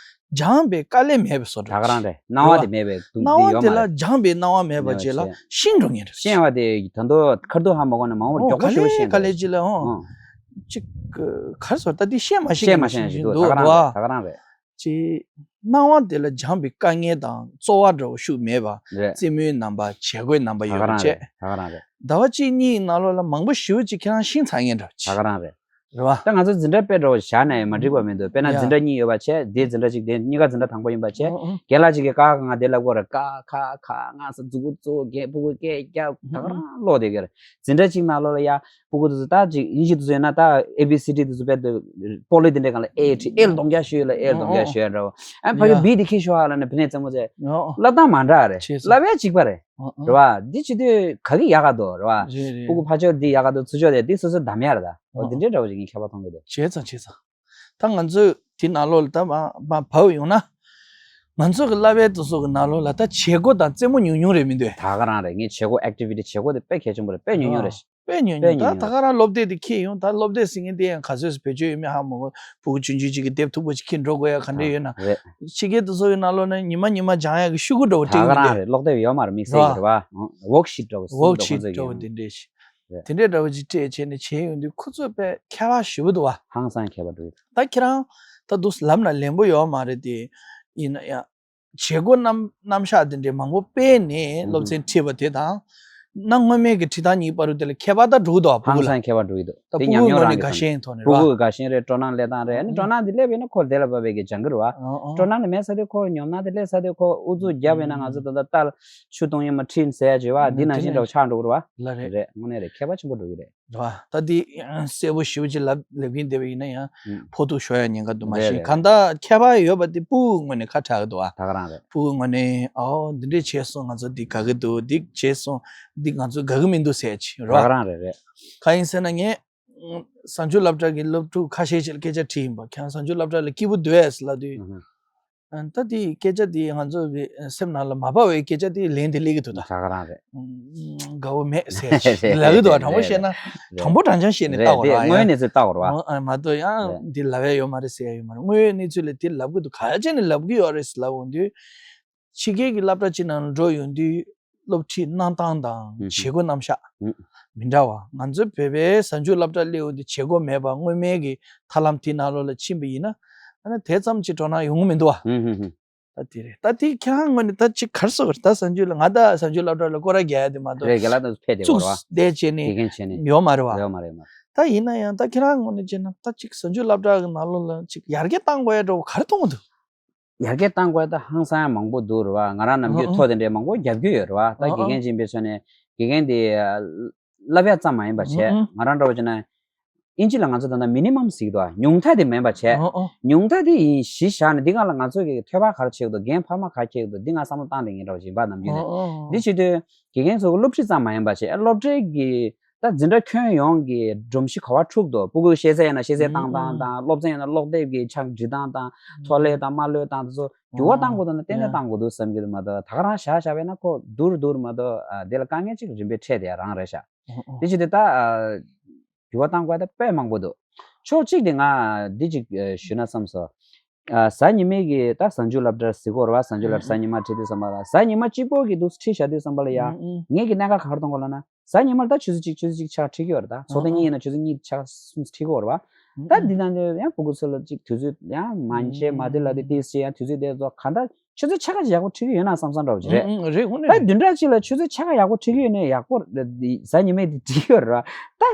སྦྱངས་པའི་དཀའ་ལས་མེད་པའི་བཟོ་འདྲ་ད་ག་རང་རེད། སྣང་བ་དེ་མེད་པའི་སྡུག་སྣང་བ་དེ་ཡོད་མ་དེ་ལ་རེད། སྦྱངས་པའི་སྣང་བ་མེད་པ་བྱས་ལ་ཤེས་འགྲོ་ངེས་རེད། ཤེས་པ་དེ་ད་དུང་ཁ་རྡུང་ཧ་མ་གོ་ན་མང་པོ་ཨོ་མགྱོགས་པོ་ག་ཤོར་ལེ་ཤེས་ག་ལེ་འགྲོ་ཅི་ལ་ཨོ། ཨོ། ཅིག་ག་རེ་ཟེར་ད་དེ་ཤེས་མ་ཤེས་ཤེས་མ་ཤེས་ཞིག་འདུག་ད་ག་རང་རེད། ད་ག་རང་རེད། ཅིག་སྣང་བ་དེ་ལ་སྦྱངས་པའི་དཀའ་ངལ་དང་རྩོལ་བ་འདྲ་བོ་ཤུགས་མེད་པ། རེད། རྩེད་མོའི་རྣམ་པ་བྱེད་སྒོའི་རྣམ་པ་ད་ཡོད་ག་པ་རང་བྱས། རེད། ད་ག་རང་རེད། ཟླ་བ་གཅིག་གཉིས་ནང་ལོགས་ལ་མང་པོ་ཞེ་པོ་ཅིག་ཁྱེད་རང་ཤེས་ཚར་ངེས་འདྲ་བོ་ཅིག་ད་ག་རང་རེད། རེད་བ། ད་ང་ཚོ་འཛིན་གྲྭ་དཔེ་འདྲ་བོ་བཞག་ནས་མ་འགྲིག་པ་མི་འདུག་དཔེར་ན་ཡ། འཛིན་གྲྭ་གཉིས་ཡོད་པ་བྱས། དེའི་འཛིན་གྲྭ་གཅིག་དེ་གཉིས་ཀ་འཛིན་གྲྭ་དང་པོ་ཡིན་པ་བྱས། ཨོ་ཨོ། རྒན་ལགས་གཅིག་གིས་ཀ་ཁ་ང་དེ་ལབ་དགོས་རེད། ཀ་ཁ་ག་ང་ས་མཛུ་གུ་བཙུགས་རྒན་སྤུ་གུ་སྐད་རྒྱག་ད་ག་རང་ཀློག་བསྡད་ཀྱི་རེད། འཛིན་གྲྭ་གཅིག་ནང་ལོགས་ལ་ཡ་སྤུ་གུ་དེ་ཚོ་ད་ཅིག་དབྱིན་ཇི་དེ་ཚོ་ཡིན་ན་ད་ཨེ་བི་སི་ཌི་དེ་ཚོ་དཔེ་དེ་སྤོ་ལོ་དེ་འདྲའི་སྒང་ལ་ཨེ་ཁྲིད་ཨེ་ལ་གདོང་རྒྱག་ཤོད་ལ་ཨེ་ལ་གདོང་རྒྱག་ཤོད་འདྲ་བོ། ཨ་ཕ་གི་ཡ། བི་དེ་ཁྱེར་ཤོག་ཨ་ལབ་ན་བི་ནས་རྩེད་མོ་རྩེ། ཨོ་ཨོ། ལབ་སྟངས་མ་འདྲ་རེད། བྱས་ཙང་། རེད་བ། འདི་བྱེད་དུས་ག་གི་ཡག་ག་འདུག་རེད་བ། རེད་རེད། སྤུ་གུ་ཕར་ཕྱོགས་འདི་ཡག་ག་འདུག་ཚུར་ཕྱོགས་དེ་འདི་སོ་སོ་འདམ་ཡག་རེད་ད། འོ་འདི་འདྲའི་འདྲ་བོ་ཞིག་ངས་ཁྱད་པར་མཐོང་གི་འདུག་བྱས་ཙང་བྱས་ཙང་། ད་ང་ཚོས་དེ་ནང་ལོགས་ལ་ད་མ་མ་བབས་ཡོང་ན། ང་ཚོ་གི་བསླབ་པའི་དེ་ཚོ་གི་ནང་ལོགས་ལ་ད་བྱེད་སྒོ་དང་རྩེད་མོ་ཉུང་ཉུང་རེད་མི་འདུག་ད་ག་རང་རེད། ངས་བྱེད་སྒོ་ཨེག་ཊི་བི་ཊི་བྱེད་སྒོ་དེ་དཔེ་གལ་ཆེན་པོ་རེད། དཔེ་ཉུང་ཉུང་རེད། དཔེ་ཉུང་ཉུང་། ད་ད་ག་རང་སློབ་དེབ་དེ་ཁྱེར་ཡོང་། ད་སློབ་དེབ་ཟེར་མཁན་དེ་ཡང་ག་ཚོད་བེད་སྤྱོད་ཡོད་མེད་ཧ་མ་གོ། ཕྲུ་གུ་ཆུང་ཆུང་ཅིག་གིས་དེབ་མཐུག་པོ་ཅིག་ཁྱེར་འགྲོ་དགོས་ཡ་ག་འདྲས་ཡོད་ན། རེད། ཕྱི་རྒྱལ་དེ་ཚོ་གི་ནང་ལོགས་ན་ཉི་མ་ཉི་མ་སྦྱང་ཡ་གི་ཤོག་གུ་འདྲ་བོ་ད་སྤྲད་ག་གི་རང་འདུག་རེད། ཀློག་དེབ་ཡོད་མ་རེད། དམིགས་བསལ་གྱི་རེད་བ། ཝོག་ཤིཊ་འདྲ་བོ་ཟེར་ཝོག་འདུག་ཁོང་ཤིཊ་ཚོ་འདྲ་བོ་གི་དེ་འདྲས་ཤིག་རེད། དེ་འདྲས་འདྲ་བོ་ཅིག་སྤྲད་བྱས་ནས་བྱས་ཡོང་དུས་ཁོ་ཚོ་དཔེ་ཁྱད་པར་ཞེ་པོ་འདུག་བ། ཧང་སང་ཁྱད་པར་འདུག་ད་ཁྱེད་རང་ད་འདུག་ལབ་ན་ལན་པོ་ཡོད་མ་རེད་དེ། ཡིན་ན་ཡང་། བྱེད་སྒོ་རྣམ་རྣམ་གཞག་དེ་འདྲའི་མང་པོ་སྤེལ་ནས་ཨུ་སློབ་ཚན་ཁྲིད་པ་དེ་དང་། གནའ་སྔོན་མའི་གི་ཁྲིད་སྟངས་གཉིས་བར་དུ་དེ་ལ་ཁྱད་པར་ད་འགྲོ་གི་འདུག་བ། ཕྲུ་གུ་ཧང་ལ། སང་ཁྱད་པར་འགྲོ་གི་འདུག་ད་དེ་ཕྲུ་གུ་ཉམས་མྱོང་ངོས་ནས་རང་གི་དགའ་ཐོག་ཞེན་ནས་ཐོག་ནས་ཕྲུ་རེད་བ། གུ་དགའ་ཞེན་རེད། སྤྲོ་སྣང་སླེབས་སྟངས་རེད། ཨ་ནི་སྤྲོ་སྣང་དེ་སླེབས་ཡོད་ན་ཁོ་དེ་ལ་བབས་པའི་གི་སྦྱང་གི་རེད་བ། ཨོ་ཨོ། སྤྲོ་སྣང་དེ་མེད་ས་དེ་ཁོ་ཉོབ་སྣང་དེ་སླེབས་ས་དེ་ཁོ་ཨུ་ཚུགས་བརྒྱབ་ཡོད་ན་ང་ཚོ་ད་ལྟ་རྟ་ཆུ་བཏུང་ཡོད་མ་ཁྲིད་ཟེར་ཡ་བྱེད་བ་འདི་ནང་བཞིན་འདྲ་བོ་ཆགས་འགྲོ་གི་རེད་བ། ལ་རེད། རེད། དངོས་གནས་རེད། ཁྱད་པར་ཆེན་པོ་འགྲོ་གི་རེད། རེད་བ། ད་འདི་གསལ་པོ་ཞེ་པོ་ཅིག་ལབ་ལབ་ཀྱིན་བསྡད་པ་ཡིན་ན་ཡང་ཨུ། ཕོག་ཐུག་ཤོར་ཡ་ཉེན་ཁ་འདུག་མ་རེད་གཞི་རེད། གང་ལྟར་ཁྱད་པར་ཡོད་པ་དེ་ཕྲུ་གུའི་ངོས་ནས་ཁ་གྲག་གི་འདུག་བ། ད་ག་རང་རེད། ཕྲུ་གུའི་ངོས་ནས་ཨའོ་འདི་འདྲས་བྱས་སོང་ང་ཚོ་འདི་དགའ་གི་འདུག་འདི་བྱས་སོང་འདི་ང་ཚོ་དགའ་གི་མི་འདུག་ཟེར་ཡ་ཅིག་རེད་ད་བ། ག་རང་རེད་རེད། གང་ཡིན་ཟེར་ན་ངས་གཟའ་མཇུག་སློབ་གྲྭ་གི་སློབ་ཕྲུག་ཁ་ཤས་ཤིག་ལ་སྐད་ཆ་དྲིས་ཡིན་པ། ཁྱེད་རང་གཟའ་མཇུག་སློབ་གྲྭ་ལ་སྐྱིད་པོ་འདུག་གས་ལབ་དུས། ཨུ་ཧུ། ད་དེ་སྐད་ཆ་དེ་ང་ཚོ་གི་སེམས་ནང་ལ་མ་བབས་པའི་སྐད་ཆ་དེ་ལན་དེ་སླེབས་ཀྱི་འདུག་ད། ད་ག་རང་རེད། དགའ་བོ་མེད་ཟེར་ཞིག་ལབ་ཀྱི་འདུག་བ། དྲང་པོ་བཤད་ན་དྲང་པོ་དྲང་རྐྱང་བཤད་ནས་བལྟ་དགོས་རེད། དངོས་ཡོད་གནས་ཚུལ་བལྟ་དགོས་རེད་བ། མ་གཏོགས་ཡང་འདི་ལབ་ཡ་ཡོད་མ་རེད་ཟེར་ཡ་ཡོད་མ་རེད། དངོས་ཡོད་གནས་ཚུལ་ལ་དེ་ལབ་ཀྱི་འདུག་ག་ཅན་ནས་ལབ་ཀྱི་ཡོད་རེད་ཟེར་ལབ་འོང་དུས། ཕྱི་རྒྱལ་གྱི་སློབ་གྲྭ་ཅིག་ནང་ལ་འགྲོ་ཡོང་དུས། སློབ་ཁྲིད་གནང་སྟངས་དང་ཨུ་ཧུ། བྱེད་སྒོ་རྣམ་གཞག་ཨུ། མི་འདྲ་བ། ང་ཚོའི་བོད་པའི་གཟའ་མཇུག་སློབ་གྲྭ་སླེབས་འོང་དུས་བྱེད་སྒོ་མེད་པ་སྔོན་མའི་གི་ཐབས་ལམ་དེ་ནང་ལོགས་ལ་ཕྱིན་པ་ཡིན་ན། ཨ་ནི་དེ་ཙམ་གྱི་སྤྲོ་སྣང་ཡོང་གི་མི་འདུག་བ། ཨུ་ཧུ་ཧུ། ད་དེ་རེད། ད་དེ་ཁྱེད་རང་ངོས་ནས་ད་ཅིག་ག་རེ་ཟེར་དགོས་རེད། ད་གཟའ་མཇུག་ལ་ང་ད་གཟའ་མཇུག་སློབ་གྲྭ་ལ་སྐོར་ར་རྒྱག་ཡ་དེ་མ་གཏོགས། རེད། རྒན་ལགས་དང་ཕེབས་བསྡད་ཡོད་རེད་བ། བཙུགས་བསྡད་བྱས་ནས་དགེ་རྒན་བྱས་ནས་ཡོད་མ་རེད་བ། ཡོད་མ་རེད་མ། ད་ཡིན་ན་ཡང་ད་ཁྱེད་རང་ངོས་ནས་བྱས་ན་ད་ཅིག་གཟའ་མཇུག་སློབ་གྲྭ་གི་ནང་ལོགས་ལ་ཅིག་ཡར་རྒྱས་གཏང་དགོས་ཡ་འདྲ་བོ་ག་རེ་མཐོང་གི་འདུག་ཡར་རྒྱས་གཏང་དགོས་ད་ཧང་སང་ཡང་མང་པོ་འདུག་རེད་བ། ང་རང་ནམ་རྒྱུན་ཨང་ཐོ་དེ་འདྲའི་མང་པོ་རྒྱབ་རྒྱུ་ཡོད་རེད་བ། ད་ཨང་དགེ་རྒན་ཅིག་ཡིན་པའི་ཆ་ནས་དགེ་རྒན་དེ་བསླབ་ཡག་ཙམ་མ་ཡིན་པ་བྱས། ཨང་ཨང་། ང་རང་འདྲ་བོ་བྱས་ན་དབྱིན་ཇི་ལ་ང་ཚོ་ད་ལྟ་མི་ནི་མམ་ཟེར་གྱི་འདུག་བ། ཉུང་མཐའ་དེ་མིན་པ་བྱས། ཨང་ཨང་། ཉུང་མཐའ་དེ་ཡིན་གཞི་བཞག་ནས་འདི་སྒང་ལ་ང་ཚོ་གི་ཐོས་པ་ག་རེ་བྱེད་ཀྱི་འདུག་རྒན་ཕ་མ་ག་རེ་བྱེད་ཀྱི་འདུག་འདི་ང་བསམ་བློ་བཏང་བསྡད་མཁན་འདྲ་བོ་ཞིག་ཡིན་པ་ནམ་རྒྱུན་ནས། ཨང་ཨང་། འདི་བྱེད་དུས་དགེ་རྒན་ཚོ་གི་སློབ་ཁྲིད་ཙམ་མ་ཡིན་པ་བྱས། སློབ་གྲྭའི་གི་ད་ ད་འཛིན་གྲྭ་ཁྱོན་ཡོངས་ཀྱི་སྒྲོམ་གཞི་ག་བ་འཁྲུགས་འདུག་ཕྲུ་གུ་ཤེས་ཚད་ཡིན་ན་ཤེས་ཚད་བཏང་སྟངས་དང་། སློབ་ཚན་ཡིན་ན་ཀློག་དེབ་ཀྱི་ཕྱག་བྲིས་སྟངས་དང་། ཐོ་ལེ་དང་དམའ་ལོས་སྟངས་དེ་ཚོ་འགྱུར་བ་གཏང་དགོས་འདུག་ན་ཏན་ཏན་གཏང་དགོས་འདུག་བསམ་གྱི་འདུག་མ་གཏོགས། ད་ག་རང་བཞག་བཞག་པས་ན་ཁོ་སྡུག་རུ་སྡུག་རུ་མ་གཏོགས། ཨ། དེ་ལ་དཀའ་ངལ་ཅིག་རིམ་པས་འཕྲད་དེ་རང་རེད་ཤག་དེ་བྱེད་དུས་ད། ཨ། འགྱུར་བ་གཏང་དགོས་ད་དཔེ་མང་པོ་འདུག་ཕྱོགས་གཅིག་དེ་ང་འདི་ཅིག་ཨ། ཞུས་ན་བསམ་སོང་། ཨ། གཟའ་ཉི་མའི་གི་ད་གཟའ་མཇུག་སློབ་གྲྭར་གཟིགས་དགོས་རེད་བ། གཟའ་མཇུག་སློབ་གྲྭ་གཟའ་ཉི་མ་ཁྲིད་དུས་ཙམ་པ་ལ། གཟའ་ཉི་མ་གཅིག་པོ་གི་འདུག་ཁྲིད་བཞག་དུས་ཙམ་པ་ལ་ཡ། ངས་ཀྱི་གནད་འགག་ག་རེ་མཐོང་གོ་ལབ་ན། གཟའ་ཉི་མར་ད་ཆུ་ཚོད་གཅིག་ཆུ་ཚོད་གཅིག་ཕྱག་ཁྲིད་ཀྱི་ཡོད་རེད། ད་ཚོགས་ཐེངས་གཉིས་ཡིན་ན་ཆུ་ཚོད་གཉིས་ཕྱག་གསུམ་ཁྲིད་ཀྱི་ཡོད་རེད་བ། ད་འདི་ནང་དུ་ཡང་ཕྲུ་གུ་ཚོ་ལ་གཅིག་དུས་ཚོད་ཡང་མང་ཆེ་མ་དེ་ལ་དེ་ཏིས་ཆེ་ཡང་དུས་ཚོད་དེ་ཚོ་ག་འདྲ་ཆུ་ཚོད་ཕྱེད་ཀ་ཅིག་ཡག་པོ་ཁྲིད་ཀྱི་ཡོད་ན་བསམ་བསམ་འདྲ་བོ་ཅིག་རེད། ཨང་ཨང་རེད། དངོས་གནས་ད་རེད། བདུན་ཕྲག་གཅིག་ལ་ཆུ་ཚོད་ཕྱེད་ཀ་ཡག་པོ་ཁྲིད་ཀྱི་ཡོད་ན་ཡག་པོ་རེད། གཟའ་ཉི་མས་དེ་ཁྲིད་ཀྱི་ཡོད་རེད་བ། ད་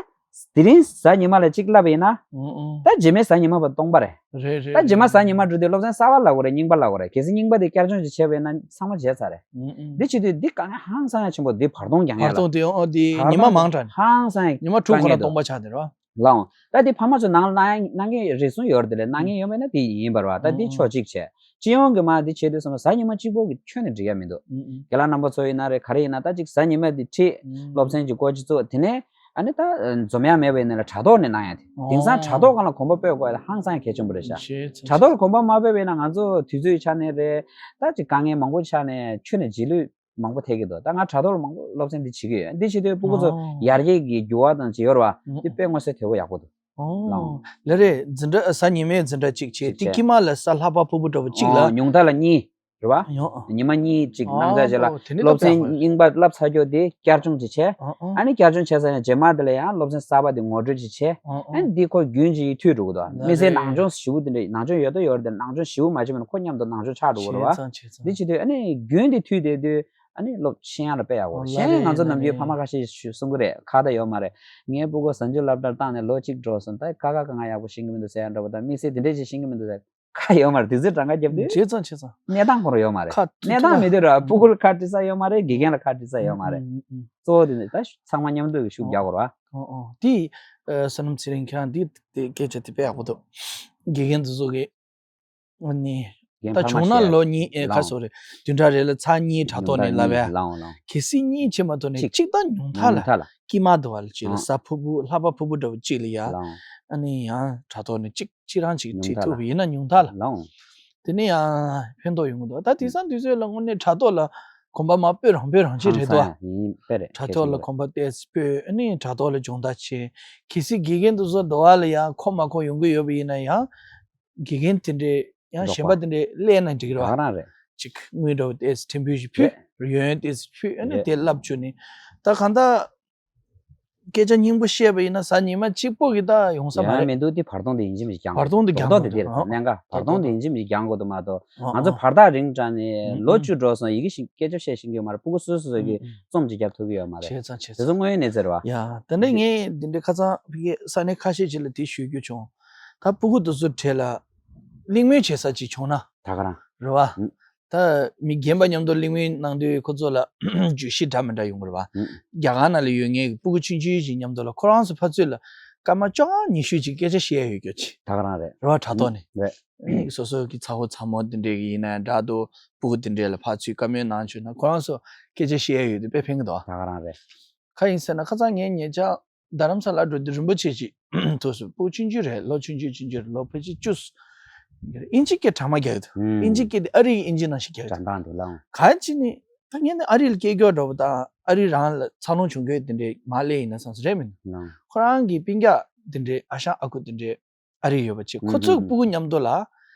དེ་རིང་གཟའ་ཉི་མ་ལ་གཅིག་བསླབ་པ་ཡིན་ན། ཨང་ཨང་ད་རྗེས་མའི་གཟའ་ཉི་མ་བར་སྟོང་པ་རེད། རེད་རེད། ད་རྗེས་མ་རེད་གཟའ་ཉི་མ་འགྲོ་དུས་སློབ་ཚན་གསར་པ་བསླབ་དགོས་རེད། རྙིང་པ་བསླབ་དགོས་རེད། གལ་སྲིད་རྙིང་པ་དེ་བསྐྱར་སྦྱོང་ཅིག་བྱས་པ་ཡིན་ན་ཚང་མ་བརྗེད་ཚར་རེད། ཨང་ཨང་འདི་བྱེད་དུས་འདི་དཀའ་ངལ་ཧང་སང་ཡ་ཆེན་པོ། འདི་བར་སྟོང་རྒྱག་ཡ་བར་ལ་སྟོང་དེ་ཨོ་དེ་བར་ཉི་མ་སྟོང་མང་དྲགས་ནས་ཧང་སང་ཡ་ཉི་མ་དྲུག་ཁོ་ན་དཀའ་ངལ་འདུག་སྟོང་པ་ཆགས་དེ་རེད་བ། ལའོ། ད་དེ་ཕ་མ་ཚོ་ནང་ལ་གནང་གནང་མཁན་རེ་ཟུང་ཡོད་རེད། དེ་ལས་གནང་མཁན་ཡོད་མེད་ན་དེ་ཡིན་པ་རེད་བ། ད་དེ་ཨང་ཕྱོགས་གཅིག་བྱས། སྤྱི་ཡོངས་ཀྱི་མ་དེ་བྱེད་དུས་ཙམ་པ་གཟའ་ཉི་མ་གཅིག་པོ་གི་ཁྱོན་ནས་འགྲིག་ཡ་མི་འདུག་ཨང་ཨང་རྒན་ལགས་རྣམ་པ་ཚོ་ཡིན་ན་རེད། ག་རེ་ཡིན་ན་ད་ཅིག་གཟའ་ཉི་མ་དེ་ཁྲིད། ཨང་སློབ་ཚན་གྱི་སྐོར་གྱི་གཙོ་དེ་ནས། ཨ་ནི་ད་འཛོམས་ཡ་མེད་པ་ཡིན་ན་ལ་དྲ་ཐོག་ནས་གནང་ཡ་དེ། ཨོ། དེང་སང་དྲ་ཐོག་སྒང་ལ་གོམ་པ་སྤོས་དགོས་ཡ་ལ་ཧང་སང་ཡ་གལ་ཆེན་པོ་རེད་ཤག་ཤེས་ཚོད་དྲ་ཐོག་ལ་གོམ་པ་མ་སྤོས་པ་ཡིན་ན་ང་ཚོ་དུས་ཚོད་ཆ་ནས་རེད། ད་ཅིག་དཀའ་ངལ་མང་པོ་ཆགས་ནས་ཁྱོན་ནས་རྗེས་ལུས་མང་པོ་ཐེབས་ཀྱི་འདུག་ད་ང་དྲ་ཐོག་ལ་མང་པོ་སློབ་ཚན་འདི་བྱེད་ཀྱི་ཡོད། འདི་བྱེད་དུས་ཕྲུ་གུ་ཚོ་ཨོ། ཡར་རྒྱས་ཀྱི་འགྱུར་བ་དང་ཅིག་ཡོད་རེད་བ། ཨོ། འདི་དཔེ་མངོན་གསལ་དོད་པོ་ཡག་པོ་འདུག་ཨོ། ལའོ། ལགས་རེད། འཛིན་གྲྭ་གཟའ་ཉི་མའི་འཛིན་གྲྭ་གཅིག་བྱས། ཅིག་དེ་བྱས། དཀྱིལ་མ་ལ་གཟའ་ལྷག་པ་ཕུར་བུ་འདྲ་བོ་གཅིག་ལ། ཨོ། ཉུང་མཐའ་ལ་གཉིས་རེད་བ། ཡོ། ཉི་མ་གཉིས་ཅིག་གནང་ཚར་རྗེས་ལ། ཨོ། དེ་ནི་སློབ་ཚན་སྟབས་ཡག་པོ་རེད། རྙིང་པ་བསླབ་ཚར་རྒྱུ་དེ་བསྐྱར་སྦྱོང་ཅིག་བྱས། ཨོ་ཨོ། ཨ་ནི་བསྐྱར་སྦྱོང་བྱས་ཚར་ནས་རྗེས་མ་དེ་ལ་ཡང་སློབ་ཚན་གསར་པ་དེ་ངོ་སྤྲོད་ཅིག་བྱས། ཨོ་ཨོ། ཨ་ནི་འདི་ཁོ་རྒྱུན་ཅིག་མཐུད་འགྲོ་གི་འདུག་ལགས་རེད། དམིགས་བསལ་ནང་སྦྱོང་ཞེ་པོ་དེ་འདྲ་ནང་སྦྱོང་ཡོད་དོ་ཡོད་རེད་དེ། ནང་སྦྱོང་ཞེ་པོ་མ་བྱས་པ་ན་ཁོ་མཉམ་དུ་ནང་སྦྱོང་ཆགས་འགྲོ་གི་རེད་བ། བྱས་ཙང་བྱས་ཙང་། འདི་བྱེད་དུས་ཨ་ནི་རྒྱུན་དེ་མཐུད་བསྡད་དུས་ཨ་ནི་སློབ་ཤེས་ཡོན་ལ་དཔེ་ཡག་པོ། ཨོ་གཞན་ལགས་ང་ཚོ་རེད་ནམ་རྒྱུན་ལགས་ཕ་མ་རེད། ཁ་ཤས་ཤིག་གསུང་གི་རེད། ཁ་བརྡ་ཡོད་མ་རེད། ངའི་ཕྲུ་གུ་གཟའ་མཇུག་སློབ་གྲྭར་བཏང་ནས་ལོ་གཅིག་འགྲོ་སོང་། ད་ཀ་ཁ་ག་ང་ཡག་པོ་ཤེས་ཀྱི་མི་འདུག་ཟེར་ཡ་འདྲ་པོ་དང་། དམིགས་བསལ་དེ་འདྲས་ཅིག་ཤེས་ཀྱི་མི་འདུག་ཟེར། ཁ་ཡོད་མ་རེད། དུས་ཚོད་གྲངས་ཀ་བརྒྱབ་དུས། བྱས་ཙང་བྱས་ཙང་། གནས་སྟངས་ཁོ་རང་ཡོད་མ་རེད། ཁ་ཐུག་གནས་སྟངས་ཐུག་མེད་དུས་ར་ཕྲུ་གུར་ཁ་འདྲི་ས་ཡོད་མ་རེད། དགེ་རྒན་ལ་ཁ་འདྲི་ས་ཡོད་མ་རེད། ཨུ་ཨུ་ཨུ། གཙོ་བོ་དེ་ནི་ད་ཚང་མ་མཉམ་དུ་ཤུགས་རྒྱག་དགོས་རེད་བ། ཨོ་ཨོ། དེ་ཨ་བསོད་ནམས་ཚེ་རིང་ཁྱེད་རང་འདི་དེ་སྐད་ཆ་དེ་དཔེ་ཡག་པོ་འདུག་དགེ་རྒན་དེ་ཚོ་གི་ཨ་ནི་རྒན་ད་ཕ་མ་བྱུང་ན་བཤད་ལོ་གཉིས་ཨེ་ལའང་ཁ་སོ་རེད། བདུན་ཕྲག་རེ་ལ་ཚར་གཉིས་དྲ་ཐོག་ནས་ལབ་ཡ། ལའང་ལའང་། གལ་སྲིད་གཉིས་བྱེད་མ་ཐུབ་ནས་གཅིག་གཅིག་ད་ཉུང་མཐའ་ལ། ཉུང་མཐའ་ལ། དཀྱིལ་མ་དུ་བ་ལ་གཅིག་ལ། ལའང་། གཟའ་ཕུར་བུ་ལྷག་པ་ཕུར་བུ་འདྲ་བོ་གཅིག་ལ་ཡ། ལའང་། ཨ་ནི་ཡང་དྲ་ཐོག་ནས་གཅིག་གཅིག་རང་གཅིག་ཉུང་ཁྲིད་མཐའ་ཐུབ་པ་ཡིན་ན་ཉུང་མཐའ་ལ། ལའང་། དེ་ནས་ཡང་ཕན་ཐོགས་ཡོང་གི་འདུག་ད་དེང་སང་དུས་ཚོད་ལ་དངོས་གནས་དྲ་ཐོག་ལ་གོམ་པ་མ་སྤོས་རང་སྤོས་རང་བྱེད་རེད་དོ། ཧང་སང་ཡིན་པས་རེད། དྲ་ཐོག་ལ་གོམ་པ་ཏོག་ཙམ་སྤོས། ཨ་ནི་དྲ་ཐོག་ལ་སྦྱོང་བརྡར་བྱེད། གལ་སྲིད་དགེ་རྒན་དེ་ཚོ་འདི་བ་ལ་ཡང་གོ་མ་གོ་ཡོང་གི་ཡོད་པ་ཡིན་ན་ཡང་། དགེ་རྒན་དེ་འདྲས་ཡང་གཞན་པ་དེ་འདྲས་སླེབས་ན་འགྲིག་གི་རེད་བ། ད་ག་རང་རེད། ཅིག་དངུལ་འདྲ་བོ་ཏོག་ཙམ་ཕྲན་བུ་ཞིག་ཕུལ། རེད། ཡོན་ཏོག་ཙམ་ཕུལ། ཨ་ནི་རེད། དེ་བསླབ་བཅུག་ནས། ད་གང་ལྟར་སྐད་ཆ་སྙིང་པོ་བཤད་པ་ཡིན་ན་གཟའ་ཉི་མ་གཅིག་པོ་གིས་ད་ཡོང་ས་མ་ཡང་རེད། མི་འདུག་དེ་བར་སྟོང་དེ་ཡིན་གཅིག་མིན་གཅིག་རྒྱག་དགོས། བར་སྟོང་དེ་རྡོག་རྡོག་དེ་རྒྱག་དེ་དགོས་རེད། འདུག་གནད་འགག་བར་སྟོང་དེ་ཡིན་གཅིག་མིན་གཅིག་རྒྱག་དགོས་འདུག་མ་གཏོགས། ཨ་ང་ཚོ་ཨ་བར་ཐག་རིང་དྲགས་ནས་ཨ་ལོ་ཨ་བཅུ་འགྲོ་སོང་། ཡི་གེ་ཤེས་སྐད་ཆ་བཤད་ཤེས་ཀྱི་ཡོད་མ་རེད། ཕྲུ་གུ་སོ་སོ་སོ་གིས་ཨ་ཨ་རྩོམ་ཅིག་རྒྱབ་ཐུབ་ཀྱི་ཡོད་མ་རེད། བྱས་ཙང་བྱས་དེ་ཚོ་ཙང་། དངོས་ཡོད་གནས་ཚུལ་རེད་བ། ཡ། དེ་འདྲ་ངས་འདི་འདྲའི་ཁ་སང་ཕ་གིའི་ས་གནས་ཁ་ཤས་ཅིག་ལ་དེ་ཞུ་རྒྱུ་བྱུང་། ད་ཕྲུ་གུ་དེ་ཚོ་གྲས་ལ་གླེང་མོལ་བྱེད་ས་ཅིག་བྱུང་ན། ད་ག་རང་། རེད་བ། ཨུ། ད་མི་རྒན་པ་མཉམ་དུ་གླེང་མོལ་གནང་དུས་ཁོ་ཚོ་ལ་བརྗོད་གཞི་འདྲ་མི་འདྲ་ཡོང་གི་རེད་བ། ཨུ། རྒྱ་གར་ནང་ལ་ཡོད་མཁན་གྱི་ཕྲུ་གུ་ཆུང་ཆུང་ཞིག་མཉམ་དུ་ལ་ཁོ་རང་ཚོ་ཕར་ཚུར་ལ་སྐར་མ་བཅོ་ལྔ་ཉི་ཤུ་ཅིག་སྐད་ཆ་བཤད་ཡ་ཡོད་རྒྱུ་ཅིག་ད་ག་རང་རེད། རེད་བ། དྲ་ཐོག་ནས། ཨུ། རེད། སོ་སོ་གི་ཚ་བོ་ཚ་མོ་དེ་འདྲས་ཀྱི་ཡིན་ན་འདྲ་འདུག་ཕྲུ་གུ་དེ་འདྲས་ལ་ཕར་ཚུར་བཀའ་མོལ་གནང་བྱུང་ན་ཁོ་རང་ཚོ་སྐད་ཆ་བཤད་ཡ་ཡོད་དུས་དཔེ་ཕན་གི་འདུག་ད་ག་རང་རེད། ག་ཡིན་ཟེར་ན་ཁ་སང་ངའི་ཉེ་ཆར་རྡ་རམ་ས་ལ་འགྲོ་དུས་རིན་པོ་ཆེ་ཅིག་ཐུག་སོང་། ཕྲུ་གུ་ཆུང་ཆུང་རེད། ལོ་ཆུང་ཆུང་ཆུང་ཆུང་རེད། ལོ་ཕལ་ཆེར་བཅུ། ཨིན་ཇི་སྐད་དྲང་མ་རྒྱག་གི་འདུག་ཨུམ། ཨིན་ཇི་སྐད་དེ་ཨ་རི་ཡི་ཨིན་ཇི་ནང་བཞིན་རྒྱག་གི་འདུག་སྒྲ་གདངས་དེ་ལའང་། ག་ཅི་ནི་ད་ངས་ནི་ཨ་རི་ལ་སྐྱེས་རྒྱུ་འདྲ་པོ་དང་ཨ་རི་རང་ལ་འཚར་ལོངས་བྱུང་རྒྱུ་དེ་འདྲས་མ་སླེབས་ཡིན་ན་བསམ་སོང་། རེད་མིན། ལའང་། ཁོ་རང་གི་སྤུན་ཀྱག་དེ་འདྲས་ཨ་ཞང་ཨ་ཁུ་དེ་འདྲས་ཨ་རི་ཡོད་པ་ཅིག་ཁོ་ཚོའི་ཨུམ་ཨུམ་ཕྲུ་གུ་མཉམ་དུ་ལ།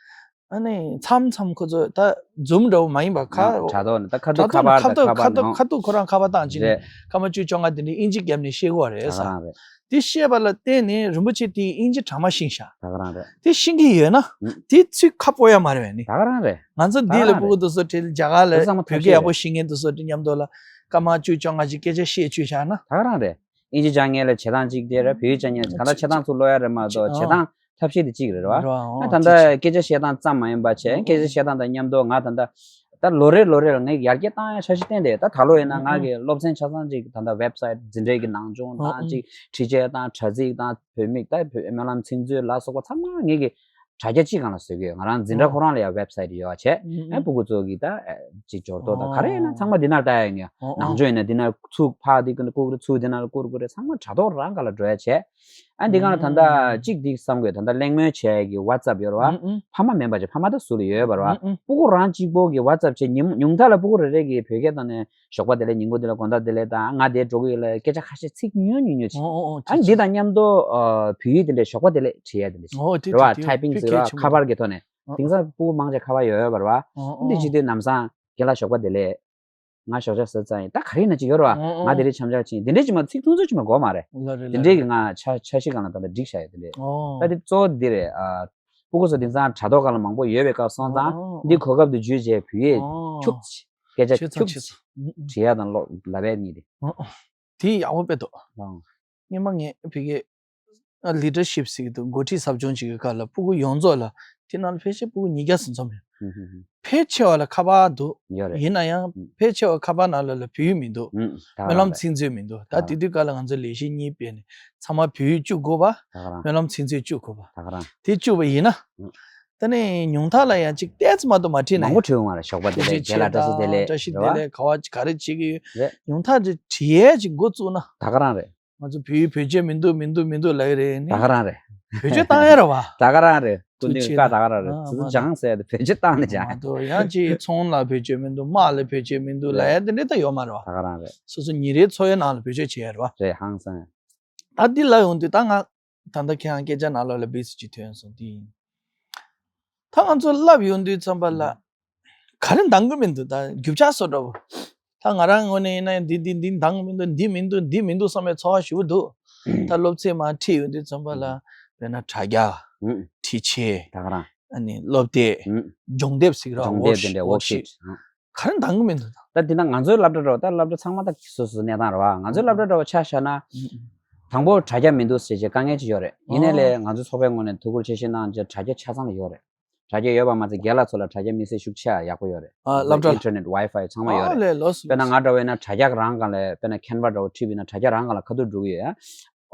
ཨ་ནི་མཚམས་མཚམས་ཁོ་ཚོ་ད་ཛུམ་འདྲ་པོ་མ་ཡིན་པ་ཁ། ཨ་དྲ་ཐོག་ནས་ད་ཁ་ཐུག་ཁ་པར་དང་ཁ་པར་ནང་། ཁ་ཐུག་ཁོ་རང་ཁ་པར་བཏང་བྱས་ནས། རེད། སྐར་མ་བཅུ་བཅོ་ལྔ་དེ་འདྲའི་ཨིན་ཇི་བརྒྱབ་ནས་བཤད་ཀྱི་ཡོད་རེད་ད་ག་ས། རང་རེད། དེ་བཤད་པ་ལ་བརྟེན་ནས་རིན་པོ་ཆེ་དེས་ཨིན་ཇི་དྲང་མ་ཤེས་ཤག་ད་ག་རང་རེད། དེ་ཤེས་ཀྱི་ཡོད་ན། ཨུ། དེ་ཚུར་ཁ་སྤོ་ཡ་མ་རེད་པས་ནི། ད་ག་རང་རེད། ང་ཚོ་འདི་ལ་ཕྲུ་གུ་དེ་ཚོ་གྲས་རྒྱ་གར་ལ་བོད་སྐད་ཡག་པོ་ཤེས་མཁན་དེ་ཚོ་དེ་མཉམ་དུ་ལ་སྐར་མ་བཅུ་བཅོ་ལྔ་ཅིག་སྐད་ཆ་བཤད་བཅུག་བཞག་ན། ད་ག་རང་རེད། ཨིན་ཇི་སྦྱང་མཁན་ལ་བྱེད་སྟངས་གཅིག་དེ་རེད། བོད་ཡིག་སྦྱང་མཁན་གང་ལྟར་བྱེད་སྟངས་ཚུར་ཀློག་ཡ་རེད་མ་གཏོགས། བྱེད་སྟངས་ཐབས་ཤེས་དེ་གཅིག་རེད་བ། རེད་བ། ཨོ། ད་ལྟ་སྐད་ཆ་བཤད་སྟངས་ཙམ་མ་ཡིན་པ་བྱས། སྐད་ཆ་བཤད་སྟངས་དང་མཉམ་དུ་ང་ད་ལྟ་ད་ལོ་རེ་ལོ་རེ་ལ་ངས་ཡར་རྒྱས་བཏང་ཡ་འཆར་གཞི་བཏིང་བསྡད་ཡོད། ད་ད་ལོ་ཡིན་ན་ང་གི་སློབ་ཚན་ཆ་ཚང་ཅིག་ད་ལྟ་ཝེབ་སའིཊ་འཛིན་གྲྭའི་གི་ནང་སྦྱོང་དང་ཅིག་འཁྲིད་བྱས་དང་དྲ་ཚིགས་དང་བོད་མིག་ད་བོད་སྨོན་ལམ་ཚིག་མཛོད་ལ་སོགས་པ་ཚང་མ་ངས་གི་ དྲ་རྒྱ་གཅིག་སྒང་ལ་བཟོ་གི་ཡོད། ང་རང་འཛིན་གྲྭ་ཁོ་རང་ལ་ཡང་ཝེབ་སའིཊ་ཡོད་བྱས། ཨ་ནི་སྤུ་གུ་ཚོ་གི་ད་ཅིག་འབྱོར་ཐོ་དང་ག་རེ་ཡིན་ན་ཚང་མ་འདི་ནང་ལྟ་ཡ་ཡིན། ནང་ཆོས་ཡིན་ན་འདི་ནང་ཚུགས། ཕར་འདི་ཀུན་ལ་བཀུག་རེད། ཚུར་འདི་ནང་ལ་བཀུག་རེད། ཚང་མ་དྲ་ཐོག་རང་སྒང་ལ་འགྲོ་ཡ་བྱས། ཨ་འདི་སྒང་ལ་ད་ལྟ་གཅིག་འདི་བསམ་དགོས། ད་ལྟ་གླེང་མོལ་བྱས་ཀྱི་ཝ་ཙབ་ཡོད་རེད་བ། ཕ་མ་མིན་པ་བྱས། ཕ་མ་ད་ཟུར་ལ་ཡོད་པ་རེད་བ། སྤུ་གུ་རང་གཅིག་པོ་གི་ཝ་ཙབ་བྱས། ཉིན་ཉུང་མཐའ་ལ་སྤུ་གུ་རེ་རེ་གིས་བོད་སྐད་ཐོག་ནས་ཞོགས་པ་བདེ་ལེགས། ཉིན་གུང་བདེ་ལེགས། དགོང་དག་བདེ་ལེགས་དང་། ང་འདིར་འགྲོ་གི་ཡོད་ལབ། སྐད་ཆ་ཁ་ཤས་ཚིག་ཉུང་ཉུང་ཉུང་བྱས། ཨ་འདི་དང་མཉམ་དུ་བོད་ཡིག་དེ་འདྲའི་ཞོགས་པ་བདེ་ལེགས་བྲིས་ཡ་དེ་འདྲ་བྱས། རེད་བ། ཊའི་པིང་ཟེར་བ། ཁ་པར་གྱི་ཐོག་ནས། དེང་སང་སྤུ་གུ་མང་ཆེ་ཁ་པར་ཡོད་ཡོད་པ་རེད་བ། འདི་བྱེད་དུས་ལམ་སང་རྒན་ལགས་ཞོགས་པ་བདེ་ལེགས། ང་ཞོགས་ཇ་ཟ་ཚར་ཡིན། ད་ག་རེ་ཡིན་ན་ཅིག་ཡོད་རེད་བ། ང་དེ་རིང་འཆམ་འཆམ་ཕྱིན། དེ་འདྲས་ཅིག་མ། ཚིག་ཐུང་ཐུང་ཅིག་མ་དགོས་མ་རེད། ལ་རེད། དེ་ལ་འདྲས་རེད། ཀྱི་ང་འཆར་འཆར་གཞི་སྒང་ལ་ད་ལྟ་སྒྲིག་བཞག་ཡོད། དེ་འདྲས། ད་དེ་གཙོ་བོ་འདི་རེད། ཨ། སྤུ་གུ་ཚོ་དེང་སང་དྲ་ཐོག་སྒང་ལ་མང་པོ་ཡོད་པའི་སྐབས་སོང་ཙང་། འདི་གོ་སྐབས་དེ་བརྗེད་བྱས་བོད་ཡིག་འཁྱུག་ཅིག་སྐད་ཆ་འཁྱུག་ཅིག་བྲིས་ཡ་དང་ཀློག་ལབ་པའི་གཉིས་དེ། དེ་ཡག་པོ་དཔེ་འདུག་སྔོན་མ་ངས་ཕ་གི་ལི་ཌར་ཤིབ་ཟེར་གྱི་འདུག་འགོ་ཁྲིད་ཟབ་སྦྱོང་བྱེད་ཀྱི་སྐབས་ལ་སྤུ་གུ་ཡོངས་རྫོགས་ལ། དེ་ནང་ལ་ཕལ་ཆེར་སྤུ་གུ་ཉིས་བརྒྱ་ཙམ་འཛོམས་ཡོད། ཕལ་ཆེ་བ་ལ་ཁ་པར་འདུག་ཡོད་རེད། ཡིན་ན་ཡང་ཕལ་ཆེ་བ་ཁ་པར་ནང་ལ་ལ་བོད་ཡིག་མི་འདུག་སྨོན་ལམ་ཚིག་མཛོད་མི་འདུག་ད་དེ་དུས་སྐབས་ལ་ང་ཚོ་ལས་གཞི་གཉིས་སྤེལ་ནས། ཚང་མ་བོད་ཡིག་བཅུག་དགོས་པ། སྨོན་ལམ་ཚིག་མཛོད་བཅུག་དགོས་པ། དེ་བཅུག་པ་ཡིན་ན། ད་ནི་ཉུང་མཐའ་ལ་ཡང་ཅིག་ཏོག་ཙམ་མ་གཏོགས་མ་བྲིས་ན། མང་པོ་བྲིས་ཡོང་བ་རེད། ཞོགས་པ་བདེ་ལེགས། རྒན་ལགས་བཀྲ་ཤིས་བདེ་ལེགས། བཀྲ་ཤིས་བདེ་ལེགས། ག་བ་ག་རེ་བྱེད་ཀྱི་ཡོད། ཉུང་མཐའ་ཅིག་བྲིས་ཡས་ཅིག་འགོ་བཙུགས་ན། ད་ག་རང་རེད། ང་ཚོ་བོད་ཡིག་བེད་སྤྱོད་མི་འདུག་མི་འདུག་མི་འདུག་ལབ་ཀྱི་རེད་ནི། ད་ག་རང་རེད། བེད་སྤྱོད་བཏང་ཡ་རེད་བ། ད་ག་རང་རེད། སྐུ་མདུན་བཀའ་ད་ག་རང་རེད། ཨ་སོ་སོ་སྦྱངས་ཟེར་ཡ་དེ་བེད་སྤྱོད་བཏང་ནས་སྦྱངས། མ་གཏོགས་ཡང་ཅིག་ཚོང་ལ་བེད་སྤྱོད་མི་འདུག་དམག་ལ་བེད་སྤྱོད་མི་འདུག་ལབ་ཡ་དེ་འདྲ་ད་ཡོད་མ་རེད་བ། ད་ག་རང་རེད། སོ་སོ་ཉིན་རེའི་འཚོ་བའི་ནང་ལ་བེད་སྤྱོད་བྱེད་ཡ་རེད་བ། རེད། ཧང་སང་། ད་འདི་ལབ་ཡོང་དུས་ད་ང་ད་ལྟ་ཁྱེད་རང་སྐད་ཆ་ནང་ལོགས་ལ་བིས་ཅིག་ཐོན་སོང་། དེ་ཡིན། ད་ང་ཚོ་ལབ་ཡོང་དུས་ཙམ་པ་ལ། ག་རེ་འདང་གི་མི་འདུག་ད་རྒྱུ་ཆ་བཟོ་འདྲ་བོ། ད་ང་རང་ངོས་ནས་ཡིན་ན་འདི་འདི་འདི་འདང་གི་མི་འདུག་འདི་མི་འདུག་འདི་མི་འདུག་བསམ་པའི་ཚོར་བ་ཞེ་པོ་འདུག་ད་སློབ་ཚན་མར་ཁྲིད་ཡོང་དུས་ཙམ་པ་ལ། དཔེར་ན་དྲ་རྒྱ། འཁྲིད་ཆས། ད་ག་རང་། ཨ་ནི་སློབ་དེབ། སྦྱོང་དེབ་ཟེར་གི་ར། སྦྱོང་དེབ་དེ་འདྲའི་ཝོག་ཤིཊ། ག་རེ་འདང་གི་མི་འདུག་ད་འདི་ན་ང་ཚོའི་སློབ་གྲྭ་འདྲ་བོ། ད་སློབ་གྲྭ་ཚང་མ་ད་སོ་སོའི་གནས་སྟངས་རེད་བ། ང་ཚོའི་སློབ་གྲྭ་འདྲ་བོ་ཆ་བཞག་ན། དང་པོ་དྲ་རྒྱ་མི་འདུག་ཟེར་བྱས་དཀའ་ངལ་ཅིག་ཡོད་རེད། ཡིན་ནའི་ལས་ང་ཚོའི་ཚོགས་པའི་ངོས་ནས་ཐུགས་ཁུར་ཆེ་བཞེས་གནང་བྱས་དྲ་རྒྱ་ཆ་ཚང་ལ་ཡོད་རེད། དྲ་རྒྱ་ཡོད་པ་མ་ཚད་རྒན་ལགས་ཚོ་ལ་དྲ་རྒྱ་དམིགས་བསལ་ཤུགས་ཆེ་ཡག་པོ་ཡོད་རེད། ཨ་སློབ་གྲྭ། ཨིན་ཊར་ནེཊ་ཝའི་ཕའི་ཚང་མ་ཡོད་རེད། ཨ་ལས་ལོས། དཔེར་ན་ང་འདྲ་བོ་ཡིན་ན་དྲ་རྒྱ་རང་སྒང་ལ། དཔེར་ན་ཁེན་ཝ་འདྲ་བོ་ཁྲིད་པ་ཡིན་ན་དྲ་རྒྱ་རང་སྒང་ལ་ཁ་ཐུག་འགྲོ་གི་ཡོད་ཡ།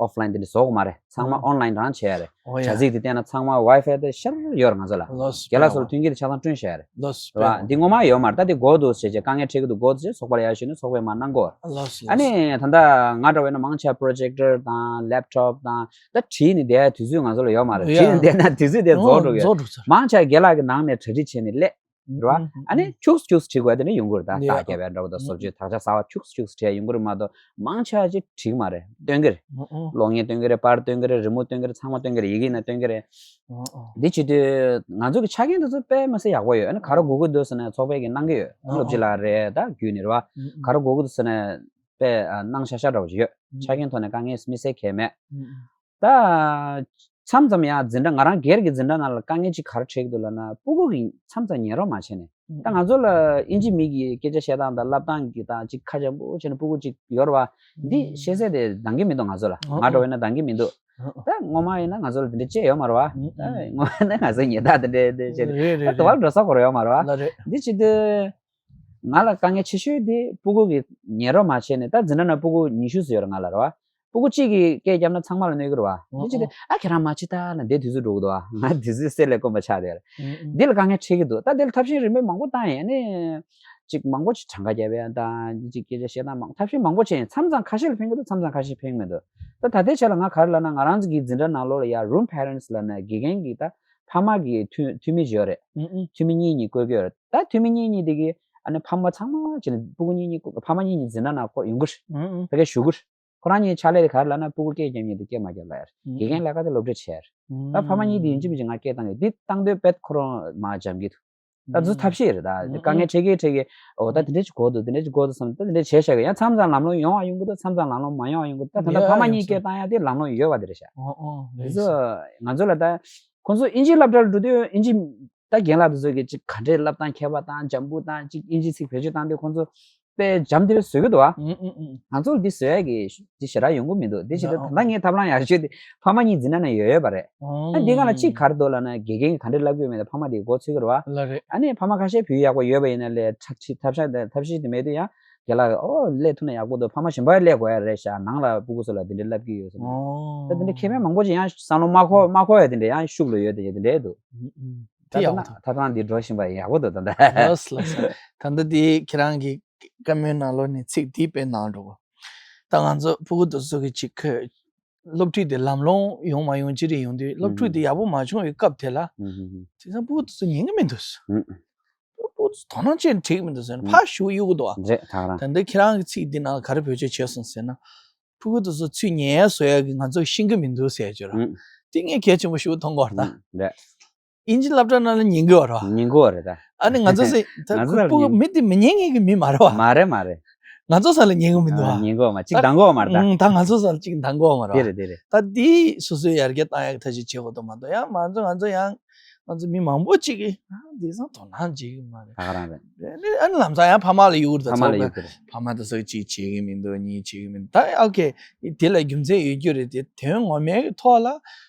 ཨོཕ་ལ་ཡིན་དེ་འདྲ་བཟོ་གི་མ་རེད། ཚང་མ་ཨོན་ལ་ཡིན་རང་བྱས་ཡ་རེད། བྱ་ཡ་ཚིག་དེ་བལྟས་ན་ཚང་མ་ཝའི་ཕའི་དེ་ཤར་ཡོད་རེད་ང་ཚོ་ལ། ལོས། རྒན་ལགས་ཚོ་ལ་མཐུན་རྐྱེན་དེ་ཆ་ཚང་བསྐྲུན་བྱས་ཡ་རེད། ལོས། རེད་བ། འདི་ངོ་མ་ཡོད་མ་རེད། ད་དེ་དགོས་འདུག་ཟེར་བྱས་དཀའ་ངལ་འཕྲད་ཀྱི་འདུག་དགོས་འདུག་ཟེར་ཚོགས་པ་ལ་ཡར་ཞུས་ནས་ཚོགས་པས་མར་གནང་གོ། ལོས། ཨ་ནི་ད་ལྟ་ང་འདྲ་བོ་ཡིན་ན་མང་ཆེ་པོ་རོ་ཇེག་ཊར་དང་ལེབ་ཊོབ་དང་ད་བྲིས་ནས་བསྡད་ཡ་དུས་ཚོད་ང་ཚོ་ལ་ཡོད་མ་རེད། ཡ། བྲིས་ནས་བསྡད་ན་དུས་ཚོད་དེ་རྫོགས་འགྲོ་གི་ཡོད། རྫོགས་འགྲོ་ཚར། མང་ཆེ་བ་རྒན་ལགས་ཀྱི་ནང་ནས་གྲ་སྒྲིག་བྱས་ནས་སླེབས། རེད་བ། ཨ་ནི་ཁྱུག་ཁྱུག་བྲིས་དགོས་དེ་འདྲ་ཡོང་གི་རེད། ད་ཡ། རྟགས་བརྒྱབ་པའི་འདྲ་བོ་དང་བཟོ་བཅོས་དག་ཆ་གསར་བ་ཁྱུག་ཁྱུག་བྲིས་ཡ་ཡོང་གི་རེད་མ་གཏོགས་མང་ཆེ་བ་ཅིག་བྲིས་ཀྱི་མ་རེད། སྟོན་གྱི་རེད། ཨོ་ཨོ། གློག་བརྙན་སྟོན་གྱི་རེད། པར་སྟོན་གྱི་རེད། རི་མོ་སྟོན་གྱི་རེད། ཚང་མ་སྟོན་གྱི་རེད། ཡི་གེ་ཡིན་ན་སྟོན་གྱི་རེད། ཨོ་ཨོ། འདི་བྱེད་དུས་ང་ཚོ་གི་ཆ་རྐྱེན་དེ་ཚོ་དཔེ་མི་སྲིད་ཡག་པོ་ཡོད། ཨ་ནི་ག་རེ་དགོས་ཀྱི་འདུག་ཟེར་ན་ཚོགས་པས་ཀྱི་གནང་གི་ཡོད། ཨོ་ཨོ། སློབ་སྤྱི་ལགས་རེད། ད་བརྒྱུད་ནས་རེད་བ། ཨུ་ཨུ། ག་རེ་དགོས་ཀྱི་འདུག་ཟེར་ན་དཔེ་གནང་ཤག་ཤག་འདྲ་བོ་ཅིག་ཡོད། ཨུ་ཨུ། ཆ་རྐྱེན་ཐོག་ནས་དཀའ་ངལ་དམིགས་བསལ་གང་ཡང་མེད། ཨུ་ཨུ། ད། མཚམས་མཚམས་ཡང་འཛིན་གྲྭ། ང་རང་སྒེར་གྱི་འཛིན་གྲྭ་ནང་ལ་དཀའ་ངལ་ཅིག་ག་རེ་འཕྲད་ཀྱི་འདུག་ལབ་ན། སྤུ་གུ་གིས་མཚམས་མཚམས་ཉན་རོགས་མ་བྱས་ནས། ད་ང་ཚོ་ལ་ཨིན་ཇི་མི་གི་སྐད་ཆ་བཤད་སྟངས་དང་ལབ་སྟངས་ཀྱི་སྟངས་ཅིག་ཁ་འཇམ་པོ་བྱས་ནས། སྤུ་གུ་ཅིག་ཡོད་རེད་བ། འདི་ཤེས་ཚད་དེ་འདང་གི་མི་འདུག་ང་ཚོ་ལ། ང་འདྲ་བོ་ཡིན་ན་འདང་གི་མི་འདུག་ད་ངོ་མ་ཡིན་ན་ང་ཚོ་ལ་འདི་འདྲ་ཅིག་ཡོད་མ་རེད་བ། ད་ངོ་མ་ཡིན་ན་ང་ཚོ་ཉེས་རྡུང་དེ་འདྲ་དེ་བྱས་ནས། རེད་རེད། ད་དུ་བ་རེད། འགྲོ་ས་ཁོ་ར་ཡོད་མ་རེད་བ། ལ་རེད། འདི་བྱེད་དུས། ང་ལ་དཀའ་ངལ་ཆེ་ཤོས་དེ་སྤུ་གུ་གིས་ཉན་རོགས་མ་བྱས་ནས། ད་འཛིན་གྲྭ་ནང་སྤུ་གུ་ཉི་ཤུ་ཙམ་ཡོད་རེད་ང་ལ་རེད་བ། སྤུ་གུ་གཅིག་གིས་སྐད་བརྒྱབ་ན་ཚང་མ་ལ་གནོད་ཀྱི་རེད་བ། འདི་བྱེད་དུས་ཨ་ཁྱེད་རང་མ་བྱེད་ད་ལབ་ནས་དུས་ཚོད་འགྲོ་གི་འདུག་བ། ང་དུས་ཚོད་གསེར་ལས་དཀོན་པ་ཆགས་བསྡད་རེད། འདི་ལ་དཀའ་ངལ་འཕྲད་ཀྱི་འདུག་ད་འདི་ལ་ཐབས་ཤེས་རིམ་པས་མང་པོ་བཏང་ཡིན། ཨ་ནི་ཅིག་མང་པོ་ཅིག་གྲངས་ཀ་བརྒྱབ་ཡ་དང་། ཅིག་སྐད་ཆ་བཤད་སྟངས་མང་། ཐབས་ཤེས་མང་པོ་བྱས་ཡིན། མཚམས་མཚམས་ཁ་ཤས་ལ་ཕན་གྱི་འདུག་མཚམས་མཚམས་ཁ་ཤས་ཕན་གྱི་མི་འདུག་ད་ད་ལྟའི་ཆ་ལ་ང་ག་རེ་ལབ་ན། ང་རང་ཚོ་གི་འཛིན་གྲྭ་ནང་ལོགས་ལ་ཡ་རུམ་པེ་རེན་ཊི་ལབ་ནས་དགེ་རྒན་གྱིས་ད་ཕ་མ་གི་འཐུས་འཐུས་མི་ཞིག་ཡོད་རེད། འཐུས་མི་གཉིས་གཉིས་བསྐོ་གི་ཡོད་རེད། ད་འཐུས་མི་གཉིས་གཉིས་དེ་གིས་ཨ་ནི་ཕ་མ་ཚང་མ་བྱས་ནས། སྤུ་གུ་གཉིས་གཉིས་བསྐོ། ཕ་མ་གཉིས་གཉིས་འཛིན་གྲྭ་ནང་བསྐོ་ཡོང་གི་རེད། ཕ་གིར་བཞུགས་གི་རེད། ཁོ་རང་གཉིས་ཕྱག་ལས་དེ་ག་རེ་ལབ་ན། སྤུ་གུ་སྐད་རྒྱབ་མཁན་དེ་སྐད་མ་རྒྱབ་ལབ་ཡ་རེད། དགེ་རྒན་ལས་ཀ་དེ་སློབ་ཁྲིད་བྱས་ཡ་རེད། ད་ཕ་མ་གཉིས་དེ་ཡིན་གཅིག་མིན་གཅིག་ང་སྐད་བཏང་གི། འདི་བཏང་དུས་དཔེ་ཁོ་རང་མར་འཇམ་གྱི་འདུག་ད་དུས་ཐབས་ཤེས་རེད། ད་དཀའ་ངལ་འཕྲད་ཀྱི་འཕྲད་ཀྱི། འོ་ད་དེ་འདྲ་ཅིག་དགོས་འདུག་དེ་འདྲ་ཅིག་དགོས་འདུག་བསམ། ད་དེ་འདྲ་བྱས་བཞག་གི། ཡང་མཚམས་མཚམས་ལམ་ལྷོང་ཡོང་བ་ཡོང་གི་འདུག་མཚམས་མཚམས་ལམ་ལྷོང་མ་ཡོང་བ་ཡོང་གི་འདུག་ད་ད་ལྟ་ཡ་ཕ་མ་ཡ་གཉིས་སྐད་བཏང་ཡ་དེ་ལམ་ལྷོང་ཡོད་པ་དེ་རེད་ཤག་འོ་འོ། དེ་ཚོ་ང་ཚོ་ལ་ད། ཁོང་ཚོ་ཨིན་ཇིའི་སློབ་གྲྭར་འགྲོ་དུས་ཨིན་ཇི། ད་རྒན་ལགས་དེ་ཚོ་གིས་ཅིག་ག་འདྲས་ལབ་སྟངས་མཁས་པ་དང་འཇམ་པོ་དང་། ཅིག་ཨིན་ཇི་ཚིག་བེད་སྤྱོད་བཏང་དུས་ཁོང་ཚོ་དཔེ་འཇམ་དེ་འདྲ་བཟོ་གི་འདུག་བ། ང་ཚོ་ལ་འདི་བཟོ་ཡ་གི་འདི་ཞེ་དྲག་ཡོང་གི་མི་འདུག་འདི་བྱེད་དུས་ད་ལྟ་ངའི་ཐབས་ལམ་ཡག་ཤོས་དེ་ཕ་མ་གཉིས་འཛིན་གྲྭ་ནང་ཡོད་ཡོད་པ་རེད། ཨ་འདི་སྒང་ལ་ཅིག་ག་རེ་འདུག་ལབ་ན། དགེ་རྒན་གྱིས་ག་འདྲས་ལབ་ཀྱི་ཡོད་མེད་དེ་ཕ་མ་དེས་གོ་ཚོད་ཀྱི་རེད་བ། ལ་རེད། ཨ་ནི་ཕ་མ་ཁ་ཤས་བོད་ཡིག་ཡག་པོ་ཡོད་པ་ཡིན་ན་ལས་ཐབས་ཤེས་ཐབས་ཤེས་ཐབས་ཤེས་དེ་མེད་དུས་ཡང་ རྒན་ལགས་ཨོ་སླེབས་ཐུབ་ན་ཡག་པོ་འདུག་ཕ་མ་གཞན་པ་སླེབས་དགོས་ཡ་རེད་ཤག་ནང་ལ་སྤུ་གུ་ཚོ་ལ་དེ་འདྲའི་བསླབ་ཀྱི་ཡོད་ཟེར་ནས། ཨོ། ད་དེ་འདྲའི་ཁེ་ཕན་མང་པོ་ཅིག་ཡང་བསམ་བློ་མ་འཁོར་མ་འཁོར་ཡ་དེ་འདྲ་ཡང་ཤུགས་ལ་ཡོད་དེ་དེ་འདྲའི་འདུག་ཨུ་ཨུ། ད་དེ་ལྟ་ཡག་པོ་ན་འདུག་ཐབ་ཚང་འདི་འགྲོ་བཞིན་པ་ཡག་པོ་འདུག་ད་ལྟ། ལགས་སོ་ལགས་སོ། ད་ལྟ་དེ་ཁྱེད་རང་གི་བཀའ་མོལ་ནང་ལོགས་ནས་ཚིག་འདི་དཔེ་ནང་འགྲོ་གོ་ད་ང་ཚོ་སྤུ་གུ་དེ་ཚོ་གི་ཅིག་ཁོས་སློབ་ཁྲིད་དེ་ལམ་ལྷོང་ཡོང་མ་ཡོང་ཅི་རེད་ཡོང་དུས་སློབ་ཁྲིད་དེ་ཡག་པོ་མ་བྱུང་བའི་སྐབས་དེ་ལ། ཨུ་ཧུ་ཧུ། དེང་སང་སྤུ་གུ་དེ་ཚོ་ཉན་གི་མི་འདུག་ཨུ། སྤུ་གུ་དེ་ཚོ་དོ་སྣང་བྱས་ནས་ཁྲིད་གི་མི་འདུག་ཟེར་ནས་ཕར་ཞུ་གཡུག་གི་འདུག་ཨ། རེད་ད་ག་རང་། ད་ལྟ་ཁྱེད་རང་གི་ཚིག་འདི་ནང་ལ་ག་རེ་བེད་སྤྱོད་བྱས་སོང་ཟེར་ན། སྤུ་གུ་དེ་ཚོ་ཚུར་ཉན་ཡ་བཟོ་ཡ་གི་ང་ཚོ་ཤེས་གི་མི་འདུག་ཟེར་ཡ་ཅིག་ཡོད་ར། ཨུ། དེ་ངས་གལ་ཆེན་པོ་ཞེ་པོ་མཐོང་གི་ཡོད་རེད་ད། ཨུ་རེད། དབྱིན་ཇི་སློབ་གྲྭ་ནང་ལ་ཉན་གི་ཡོད་རེད་བ། ཉན་གི་ཡོད་རེད་ད། ཨ་ནི་ང་ཚོ་སེ་ད་ང་ཚོ་ཁོ་ལ་སྤུ་གུ་ཉན་མི་དེ་མི་ཉན་མཁན་གྱི་མི་མ་རེད་བ། མ་རེད་མ་རེད། ང་ཚོ་ས་ལ་ཉན་གི་མི་འདུག་ཨ། ཨ་ཉན་གི་ཡོད་མ་གཅིག་ད་འདང་གི་ཡོད་མ་རེད་ད། ཨང་ད་ང་ཚོ་ས་ལ་གཅིག་འདང་གི་ཡོད་མ་རེད་བ། དེ་རེད་དེ་རེད། ད་དེ་སོ་སོའི་ཡར་རྒྱས་བཏང་ཡག་ཐབས་ཤེས་བྱེད་དགོས་འདུག་མ་གཏོགས་ཡང་ང་ཚོ་ང་ཚོ་ཡང་ང་ཚོ་མི་མང་པོ་གཅིག་གིས་ཨ་དེང་སང་དོ་སྣང་བྱེད་ཀྱི་མ་རེད། ད་ག་རང་རེད། ཨ་ནི་ཨ་ནི་ལམ་སང་ཡང་ཕ་མ་ལ་གཡུག་རེད་ད། ཕ་མ་ལ་ཚོགས་གཡུག་རེད། ཕ་མ་དེ་ཚོ་གཅིག་བྱེད་ཀྱི་མི་འདུག་གཉིས་བྱེད་ཀྱི་མི་འདུག་ད་ཨོ་ཁེ། དེ་ལ་རྒྱུ་མཚན་ཡོད་རྒྱུ་རེད་དེ་དོན་ངོ་མའི་ཐོག་ལ་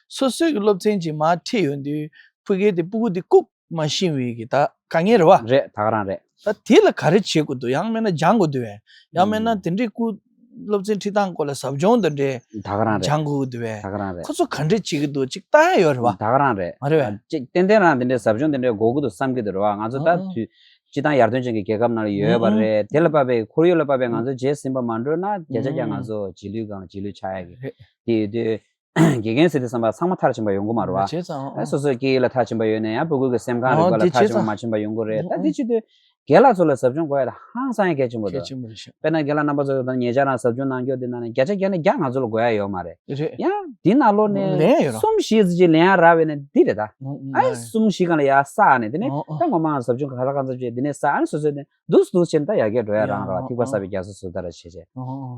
སོ་སོའི་གི་སློབ་ཚན་གཅིག་མར་ཁྲིད་ཡོང་དུས་ཕ་གི་དེ་སྤུ་གུ་དེ་ལྐུགས་མ་ཤེས་པའི་གི་ད་དཀའ་ངལ་རེད་བ། རེད་ད་ག་རང་རེད། ད་དེ་ལ་ག་རེ་བྱེད་དགོས་འདུག་ཡང་མིན་ན་སྦྱང་དགོས་འདུག་བས། ཡང་མིན་ན་ཨུམ། དེ་འདྲའི་སྐུ་སློབ་ཚན་ཁྲིད་སྟངས་སྐོར་ལ་ཟབ་སྦྱོང་དེ་འདྲའི་ད་ག་རང་རེད། སྦྱང་དགོས་འདུག་བས། ད་ག་རང་རེད། ཁོ་ཚོ་ག་འདྲས་བྱེད་ཀྱི་འདུག་ཅིག་ལྟ་ཡ་ཡོད་རེད་བ། ད་ག་རང་རེད། མ་རེད་བས། ཅིག་ཏན་ཏན་རང་དེ་འདྲའི་ཟབ་སྦྱོང་དེ་འདྲའི་དགོས་ཀྱི་འདུག་བསམ་གྱི་འདུག་རེད་བ། ང་ཚོ་ད་ཨ་ཨ། དུས་སྤྱི་བཏང་ཡར་ཐོན་ཅན་གྱི་རྒྱལ་ཁབ་ནང་ལ་ཡོད་པ་ཨ་ཨ། རེད། དེ་ལ་དཔག་པའི་ཁོར་ཡུག་ལ་དཔག་པའི་ང་ཚོ་རྗེས་ཟིན་པ་མ་འགྲོ་ན་བརྒྱ་ཆ་བརྒྱ་ང་ཚོ་རྗེས་ལུས་སྒང་རྗེས་ལུས་ཆགས་ཡ་གི་རེད། དེ་ཡོད་དུས། དགེ་རྒན་ཟེར་དུས་ཙམ་པ་ཚང་མ་མཐར་ཕྱིན་པ་ཡོང་གི་མ་རེད་བ། བྱས་ཙང་ཨ་སོ་སོའི་སྐད་ཡིག་ལ་མཐར་ཕྱིན་པ་ཡོད་ན་ཡང་སྤུ་གུ་གི་སེམས་ཁམས་རིག་པ་ལ་མཐར་ཕྱིན་པ་མ་ཕྱིན་པ་ཡོང་གི་རེད། ད་འདི་བྱེད་དུས་རྒན་ལགས་ཚོ་ལ་ཟབ་སྦྱོང་དགོས་ཡ་ད་ཧང་སང་ཡ་གལ་ཆེན་པོ་འདུག་གལ་ཆེན་པོ་རེད་ཤག་དཔེར་ན་རྒན་ལགས་རྣམ་པ་ཚོ་ད་ཉེ་ཆར་རང་ཟབ་སྦྱོང་གནང་རྒྱུ་འདི་ནང་ནས་བརྒྱ་ཆ་བརྒྱ་ནས་བརྒྱ་ང་ཚོ་ལ་དགོས་ཡ་ཡོད་མ་རེད། རེད། ཡང་འདི་ནང་ལོགས་ནས་ལན་ཡོད་ར། གསུམ་བཞི་ཙམ་ཅིག་ལན་ཡ་རག་པ་ཡིན་ན་འདི་རེད་ད། ཨ་གསུམ་བཞི་སྒང་ལ་ཡ་བསགས་ནས་དེ་ནས་ཨོ་ཨོ། ད་ངོ་མ་ཟབ་སྦྱོང་ག་ཚོད་ག་ཚོད་བྱས་འདི་ནས་བསགས་ཨ་ནི་སོ་སོའི་ནས། འདུག་འདུག་བྱས་ནས་ད་ཡར་རྒྱས་འགྲོ་ཡ་རང་རེད་བ། ཐིགས་པ་བསགས་པའི་རྒྱ་མཚོ་ཟུར་ལྟར་བྱས་བྱས།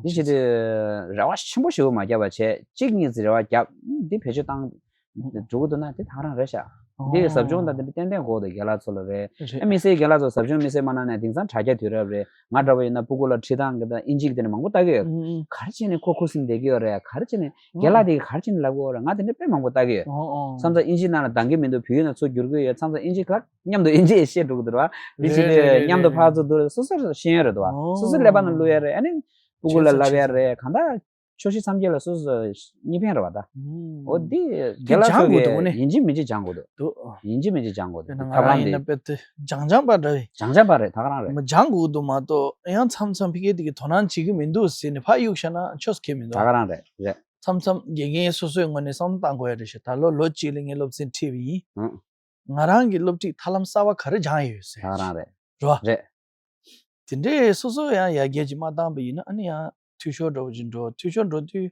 འདི་བྱེད་དུས་རེ་བ་ཆེན་པོ་ཞིག་མ་བརྒྱབ་པ་བྱས་གཅིག་གཉིས་ཙམ་རེ་བ་བརྒྱབ་འདི་བེད་སྤྱོད་བཏང་འགྲོ་གི་འདུག་ན་དེ་ད་ག་རང་རེད་ཤག་འདི་ཟབ་སྦྱོང་དང་དེ་འདྲ་ཏན་ཏན་དགོས་འདུག་རྒན་ལགས་ཚོ་ལ་རེད། ཨ་མི་སེར་རྒན་ལགས་ཚོ་ཟབ་སྦྱོང་མི་སེར་མ་གནང་ནས་དེང་སང་དྲ་རྒྱ་དུས་རབས་རེད། ང་འདྲ་བོ་ཡིན་ན་སྤུ་གུ་ལ་ཁྲིད་སྟངས་ཀྱི་དང་ཨིན་ཇི་གི་དེ་ནས་མང་པོ་ལྟ་གི་ཡོད། ག་རེ་བྱས་ནས་ཁོ་ཁུ་སིམ་བསྡད་ཀྱི་ཡོད་རེད། ག་རེ་བྱས་ནས་རྒན་ལགས་དེ་ག་རེ་བྱས་ནས་ལབ་ཀྱི་ཡོད་རེད། ང་དེ་འདྲ་དཔེ་མང་པོ་ལྟ་གི་ཡོད། མཚམས་མཚམས་ཨིན་ཇི་ནང་ལ་འདང་གི་མི་འདུག་བོད་ཡིག་ནང་ཚུར་བསྒྱུར་གི་ཡོད། མཚམས་མཚམས་ཨིན་ཇི་ལབ། མཉམ་དུ་ཨིན་ཇི་ཡི་བཤད་འགྲོ་གི་འདུག་ར། འདི་རེད་བྱས་ཏེ་རེད་མཉམ་དུ་རེད། ཕར་ཚུར་བསྡུར་སོ་སོར་ཤེས་ཡོན་རེད་འདུག་བ། ཨོ། སོ་སོའི་ཀླད་པ་ནང་བླུག་ཡ་རེད། ཨ་ནི་སྤུ་གུ་ལ་བྱས་ཙང་ལབ་ཡ་བྱས་ཙང་རེད། གང་ལྟར་ཕྱོགས་བཞི་མཚམས་བརྒྱད་ལ་སོ་སོ་གཉིས་ཕན་རེད་བ་ད། ཨོ་འདི་དེ་རྒན་ལགས་སྦྱང་ཚོ་དགོས་འདུག་གི་ནི། ཡིན་གཅིག་མིན་གཅིག་སྦྱང་དགོས་འདུག་འདུག་ཡིན་གཅིག་མིན་གཅིག་སྦྱང་དགོས་འདུག་ད་ཐབས་ལམ་རང་ཡིན་ན་དེ་དཔེ་དེ་སྦྱང་སྦྱང་པ་འདྲ་བའི། སྦྱང་སྦྱང་པ་རེད། ད་ག་རང་རེད། མ་སྦྱང་དགོས་འདུག་མ་གཏོགས་ཡང་མཚམས་མཚམས་ཕ་གི་དེ་གི་དོ་སྣང་བྱེད་ཀྱི་མི་འདུག་ཟེར་ནས་ཕར་གཡུག་བཞག་ན་ཆོས་ཁེལ་མི་འདུག་ད་ག་རང་རེད་རེད། མཚམས་མཚམས་དགེ་རྒན་སོ་སོའི་ངོས་ནས་བསམ་བློ་བཏང་དགོས་ཡ་རེད་ཤག་ད་ལོ་ལོ་གཅིག་ལ་ངས་སློབ་ཚན་ཁྲིད་པ་ཡིན། ཨང་། ང་རང་གི་སློབ་ཁྲིད་ཐབས་ལམ་གསར་བ་ག་རེ་སྦྱངས་ཡོད་ཟེར། ད་ག་རང་རེད། རེད་བ། རེད། དེ་འདྲའི་སོ་སོ་ཡང་ཡར་རྒྱས་ཅིག་མ་བཏང་པ་ཡིན་ན་ཨ་ནི་ཡང་འཐུས་ཤོར་འདྲ་བོ་ཅིག་འགྲོ། འཐུས་ཤོར་འགྲོ་དུས་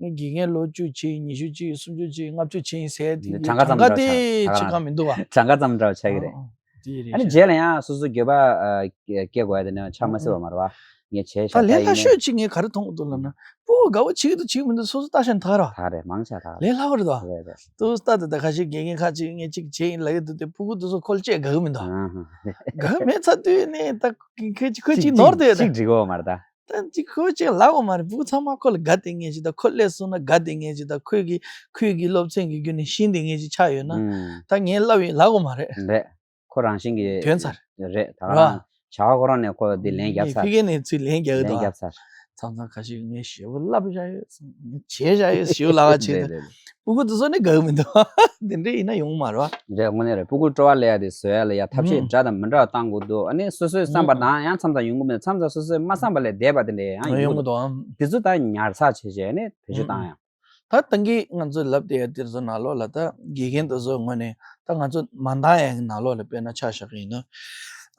ངས་དགེ་རྒན་ལོ་བཅུ་ཕྱིན་ཉི་ཤུ་ཕྱིན་སུམ་ཅུ་ཕྱིན་ལྔ་བཅུ་ཕྱིན་ཟེར་དེ་གྲངས་ཀ་ཙམ་འདྲ་ཆགས། གྲངས་ཀ་དེ་ཆགས་ཆེ་གང་མི་འདུག་བ། གྲངས་ཀ་ཙམ་འདྲ་ཆགས་ཀྱི་རེད། ཨ་ཨ། དེ་རེད་ཨ་ནི་ཤག་རྗེས་ལ་ཡང་སོ་སོ་འགྱོད་པ་ཨ་སྐྱེ་དགོས་ཡ་དེ་ནས་ཆགས་མ་སྲིད་པ་མ་རེད་བ། ངས་བྱས་ད་ཤག་ལས་ད་སླ་ཡིན་ནས། ཤོས་ཅིག་ངས་ག་རེ་མཐོང་གི་འདུག་ལབ་ན། སྤུ་གུ་དགའ་བོ་བྱེད་ཀྱི་འདུག་བྱེད་ཀྱི་མི་འདུག་སོ་སོ་ལྟ་ཤ་ནི་ད་ག་ར། ད་རེད་མང་ཆེ་ད་ག་རེད། ལས་སླ་བོ་རེད་དོ། རེད་རེད། ཏུ་ལྟ་དེ་ད་ཁ་ཤས་དགེ་རྒན་ཁ་ཅིག་ངས་ཅིག་བྱས་ཡིན་ལབ་ཀྱི་འདུག་དེ་སྤུ་གུ་དེ་ཚོ་ཁོ་ལ་ཅིག་དགའ་གི་མི་འདུག་ཨ་ཧ། དགའ་གི་མེད་ཚར་དུས་ནས་ད་ཁོ་ཅིག་ཁོ་ཅིག་ཅིག་ནོར་དེ་ད། ཅིག་འགྲིག་གོ་མ་རེད་ད། ད་ཅིག་ཁོ་ཅིག་ལབ་གོ་མ་རེད། སྤུ་གུ་ཚང་མ་ཁོ་ལ་དགའ་དེ་ངས་ཅིག་ད་ཁོ་སླེབས་སོང་ན་དགའ་དེ་ངས་ཅིག་ད་ཁོས་ཀྱི་ཁོས་ཀྱི་སློབ་ཚན་གྱི་བརྒྱུད་ནས་ཤེས་དེ་ངས་ཅིག་ཆགས་ཡོད་ན། ཨུམ། ད་ངས་ལབ་ཡིན་ལབ་གོ་མ་རེད། རེད། ཁོ་རང་བཞིན་གྱིས་ཐོན་ཚར། རེད་ད་ར། རང་བྱ་བ་ཁོ་རང་ནས་ཁོ་འདི་ལན་བརྒྱབ་ངས་ཚར། ཕ་གི་ནས་ཚུར་ལན་རྒྱག་གི་ལན་འདུག་ཨ། བརྒྱབ་ཚར། མཚམས་མཚམས་ཁ་ཤས་ངས་ཞེ་པོ་ལབ་བཞག་ཡོད་ངས་བྱས་བཞག་ཡོད་ཞེ་པོ་ལབ་པ་བྱས་རེད་ཏེ། རེད་རེད། སྤུ་གུ་དེ་ཚོ་ནི་དགའ་གི་མི་འདུག་དེ་འདྲ་ཡིན་ན་ཡོང་གི་མ་རེད་བ། རེད་དངོས་གནས་རེད། སྤུ་གུ་སྤྲོ་བ་སླེབས་ཡ་དེ་བཟོ་ཡ་ལ་ཡ་ཐབས་ཤེས་ཨུམ། འདྲ་དང་མི་འདྲ་བ་བཏང་དགོས་འདུག་ཨ་ནི་སོ་སོའི་བསམ་པ་ཨུམ། དང་ཡང་མཚམས་མཚམས་ཡོང་གི་མི་འདུག་མཚམས་མཚམས་སོ་སོའི་མ་བསམ་པ་ལས་འདས་པ་དེ་འདྲ་ཡང་ཡོང་ཡོང་གི་གི་འདུག་འདུག་ཨ། དེ་ཚོ་ད་ཉར་ཚགས་བྱས་བྱས་ནས་བེད་སྤྱོད་ཨུམ་བཏང་ཡ། ད་ད་གིན་ང་ཚོས་ལབ་བསྡད་ཡ་དེ་ཚོ་ནང་ལོགས་ལ་ད་དགེ་རྒན་དེ་ཚོའི་ངོས་ནས་ད་ང་ཚོ་མ་འདང་ཡ་གི་ནང་ལོགས་ལ་དཔེར་ན་ཆ་བཞག་གི་ཡིན་ན།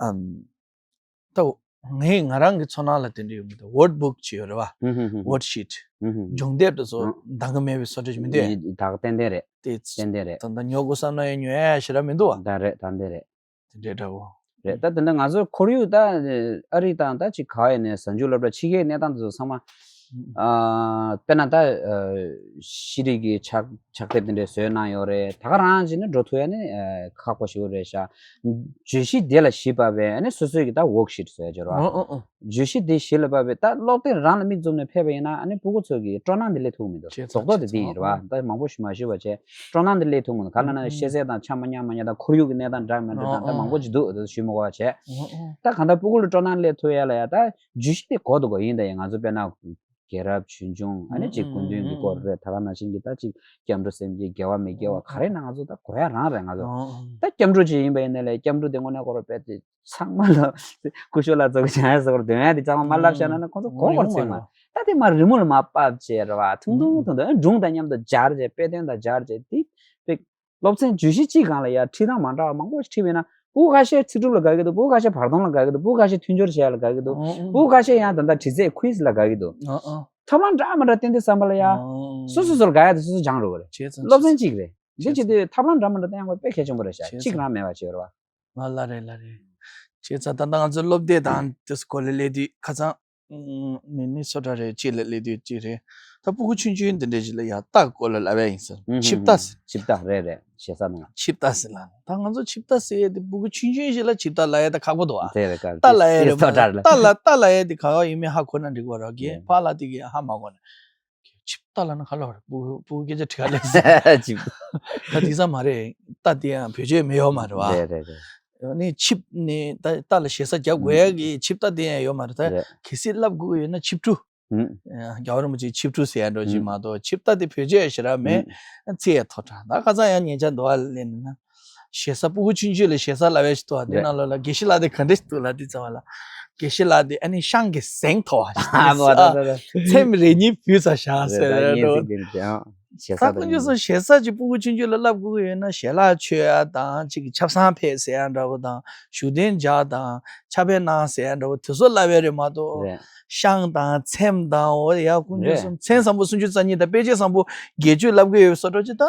ཨམ། ད་ངས་ང་རང་གི་ཚོར་སྣང་ལ་དེ་འདྲ་ཡོང་གི་འདུག་ཝོར་ཌི་བུག་ཅིག་ཡོད་རེད་བ། ཧུམ་ཧུམ་ཧུམ། ཝོར་ཌི་ཤིཊ། ཧུམ་ཧུམ་ཧུམ། སྦྱོང་དེབ་དེ་ཚོ་ཨང་། འདང་གི་མེད་པའི་བཟོ་འདྲ་ཞིག་མི་འདུག་ད་ག་ཏན་ཏན་རེད། དེ་ཏན་ཏན་རེད། ད་ད་ཉོ་དགོས་བསམ་ན་ཡང་ཉོ་ཡ་ཞེ་དྲག་མི་འདུག་བ། ད་རེད་ད་འདི་རེད། དེ་འདྲའི་འདྲ་བོ། རེད་ད་དེ་འདྲ་ང་ཚོའི་ཁོར་ཡུག་ད་ཨ་རི་དང་ད་ཅིག་ག་བ་ཡིན་ནའི་གཟའ་མཇུག་སློབ་གྲྭ་ཕྱི་རྒྱལ་གནས་སྟངས་དེ་ཚོ་ཚང་མ་ ཨ་དཔེར་ན་ད་ཨ་ཤེས་རིག་གི་ཕྱག་ཕྱག་དེབ་དེ་འདྲ་བཟོས་གནང་ཡོད་རེད། ད་ག་རང་བྱས་ན་འགྲོ་ཐུབ་ཡ་ནི་ཨ་ཁག་པོ་ཞིག་རེད་ཤག་བརྗོད་གཞི་དེ་ལ་གཞི་བབས་པའི་ཨ་ནི་སོ་སོའི་གི་ད་ཝོག་ཤིཊ་བཟོས་ཡ་ཅིག་རེད་བ། ཨོ་ཨོ་ཨོ། བརྗོད་གཞི་དེ་གཞི་ལ་བབས་པའི་ད་སློབ་དེབ་རང་ལ་མིག་བཙུམ་ནས་ཕེབས་པ་ཡིན་ན་ཨ་ནི་སྤུ་གུ་ཚོ་གི་སྤྲོ་སྣང་དེ་སླེབས་ཐུབ་མི་འདུག་བྱས་ཙང་རྡོག་རྡོག་དེ་དེ་ཡིན་རེད་བ། ད་མང་པོ་ཞིག་མ་ཞུས་པ་བྱས་སྤྲོ་སྣང་དེ་སླེབས་ཐུབ་མི་འདུག་ག་ལ་ན་ཤེས་ཚད་དང་ཆ་མ་མཉམ་མ་མཉམ་དང་ཁོར་ཡུག་གི་གནས་སྟངས་འདྲ་མི་འདྲ་དང་ད་མང་པོ་ཅིག་འདུག་ད་ཞུས་མི་དགོས་པ་བྱས། ད་གང་ལྟར་སྤུ་གུ་ལ་སྤྲོ་སྣང་སླེབས་ཐུབ་ཡ་ལ་ཡ་ད་བརྗོད་གཞི་དེ་དགོས་འདུག་གོ་ཡིན་ད་ཡ་ང་ཚོ་དཔེར་ན་རྒྱལ་རབས་ཆོས་འབྱུང་ཨ་ནི་ཅིག་སྐུ་མདུན་གྱི་སྐོར་རེད། ད་ག་ནང་བཞིན་གྱི་ད་ཅིག་སྐྱབས་འགྲོ་སེམས་བསྐྱེད་དགེ་བ་མི་དགེ་བ་ག་རེ་ན་ང་ཚོ་ད་གོ་ཡ་རང་རེད། ང་ཚོ་ད་སྐྱབས་འགྲོ་ཅིག་ཡིན་པ་ཡིན་ན་ལས་སྐྱབས་འགྲོ་དེ་དངོས་གནས་ཁོ་རང་དཔེ་དེ་ཚང་མ་ལ་སྐུ་ཞབས་ལ་ཚོགས་ཀྱི་བྱང་ཡ་ཟེར་བར་འདོན་ཡ་དེ་ཚང་མ་མ་ལབ་བྱས་ན་ན་ཁོང་ཚོ་གོ་གོར་ཚིག་མ་ད་དེ་མ་རི་མོ་ལ་མ་ཕབ་བྱས་རེད་བ། ཐུང་ཐུང་ཐུང་ཐུང་སྒྲུང་དང་མཉམ་དུ་སྦྱར་བྱས་དཔེ་དོན་དང་སྦྱར་བྱས་དེ་དཔེ་སློབ་ཚན་བརྗོད་གཞི་གཅིག་སྒང་ལ་ཡ་ཁྲིད་སྟངས་མ་འདྲ་བ་མང་པོ་ཞིག་ཁྲིད་པས་ན་སྤུ་གུ་ཁ་ཤས་ཚིག་གྲུབ་ལ་དགའ་གི་འདུག་སྤུ་གུ་ཁ་ཤས་བར་སྟོང་ལ་དགའ་གི་འདུག་སྤུ་གུ་ཁ་ཤས་མཐུན་སྦྱོར་བྱེད་ཡ་ལ་དགའ་གི་འདུག་ཨོ་ཨོ། སྤུ་གུ་ཁ་ཤས་ཡང་ད་ལྟ་དྲི་རྩད་ཁུ་ཛི་ལ་དགའ་གི་འདུག་ཨོ་ཨོ། ཐབས་ལམ་འདྲ་མི་འདྲ་བསྟན་དུས་བསམ་པ་ལ་ཡ་ཨོ། སོ་སོ་སོར་དགའ་ཡ་དེ་སོ་སོ་སྦྱང་རོགས་རེད། བྱས་ཙང་སློབ་ཚན་གཅིག་རེད། འདི་བྱས་བྱེད་དུས་ཐབས་ལམ་འདྲ་མི་འདྲ་བསྟན་ཡ་དཔེ་གལ་ཆེན་པོ་རེད་ཤག་བྱས་གཅིག་ཙང་རང་མེད་པ་བྱས་རོགས། ལ་ལ་རེད་ལ་རེད། བྱས་ཙང་ད་ལྟ་ང་ཚོ་སློབ་དེབ་དང་དེ་སྐོར་ལ་སླེབས་དུས་ཁ་སང་། མི་ནི་སོ་ཊ་རེད་ཅིག་ལ་སླེབས་དུས་ཅིག་རེད། ད་སྤུ་གུ་ཆུང་ཆུང་འདི་འདྲས་ཅིག་ལ་ཡ་རྟ་སྐོར་ལ་ལབ་ཡ་ཡིན་ཟེར། ཆིབས་རྟ་ཟེར། ཆིབས་རྟ་རེད་རེད་ཞེ་ས་ནང་། ཆིབས་རྟ་ཟེར་ལ་ད་ང་ཚོ་ཆིབས་རྟ་ཟེར་ཡས་དེ་སྤུ་གུ་ཆུང་ཆུང་ཞིག་ལ་ཆིབས་རྟ་ལབ་ཡ་ད་ཁག་པོ་འདུག་ཨ། དེ་རེད་ཀ་རྟ་ལབ་ཡ་རེད་མ་གཏོགས་རྟ་ལ་རྟ་ལབ་ཡ་དེ་ག་བ་ཡིན་མིན་ཧ་གོ་ན་འགྲིག་གི་རེད་ཀྱི་ཕ་ལ་དེ་གི་ཧ་མ་གོ་ན། ཆིབས་རྟ་ལབ་ན་ག་ལབ་རེད། སྤུ་གུ་སྤུ་གུ་སྐད་ཆ་དྲི་ག་ལས་ཟེར། ཆིབས། ད་དེང་སང་མ་རེད། རྟ་དེ་ཡང་བེད་སྤྱོད་མི་ཡོད་མ་རེད་བ། རེད་རེད་རེད། ནི་ཆིབས་ནི་ད་རྟ་ལ་ཞེ་ས་རྒྱབ་དགོས་ཡ་གི་ཆིབས་རྟ་དེ་ཡང་ཡོད་མ་རེད་ད། རེད། གལ་སྲིད་ལབ་དགོས་ཡོད་ན་ཆིབས་འཕྲུ། ཨུམ། རྒྱལ་བ་རིན་པོ་ཆེའི་ཆིབས་འཕྲུ་ཟེར་ཡ་འགྲོ་ཅིག་ཨུམ། མ་གཏོགས་ཆིབས་རྟ་དེ་བེད་སྤྱོད་ཞེ་དྲག་མེད། ཨུམ། ཚིག་ཡ་མཐོ་དྲགས་ད་ཁ་སང་ཡང་ཉེ་ཆར་འདུག་ཨ་ལེ་ནི་ན། ཞེ་ས་སྤུ་གུ་ཆུང་ཆུང་ལ་ཞེ་ས་ལབ་ཡ་ཞིག་འདུག་ཨ་དེ་རེད། ནང་ལོགས་ལ་དགེ་བཤེས་ལགས་དེ་ག་འདྲ་ཞིག་འདུག་ལ་དེ་ཚ་བ་ལ། དགེ་བཤེས་ལགས་དེ་ཨ་ནི་ཤངས་ཀྱི་གཟེངས་མཐོ་བ་ཞིག་ཨ་འདུག་མོ་ད་ད་ད། ཚེམས་རེ་གཉིས་བུད་ཚར་ཤག་ཟེར་རེད་ད་ཡ་ངས་འགྲོ། ཚིག་དེ་འདྲ་ཡང་། ཞེ་ས་ད་དང་ཁོང་ཚོ་སོང་ཞེ་ས་ཅིག་སྤུ་གུ་ཆུང་ཆུང་ལ་བསླབ་དགོས་ཀྱི་ཡོད་ན་ཞལ་ལག་མཆོད་ཡ་དང་ཅིག་ཆབ་གསང་ཕེབས་ཟེར་ཡ་འདྲ་བོ་དང་བཞུགས་གདན་འཇག་དང་ཕྱག་འབུལ་གནང་ཟེར་ཡ་འདྲ་བོ་དེ་ཚོ་བསླབ་ཡ་རེད་མ་གཏོགས། རེད། ཤངས་དང་ཚེམས་དང་འོ་ཡ་ཁོང་ཚོ་རེད། སོང་མཚན་བཟང་པོ་སུམ་ཅུ་རྩ་གཉིས་དང་དཔེ་བྱད་བཟང་པོ་བརྒྱད་ཅུ་བསླབ་དགོས་ཡོད་བཟོ་འདྲ་ཅིག་ད་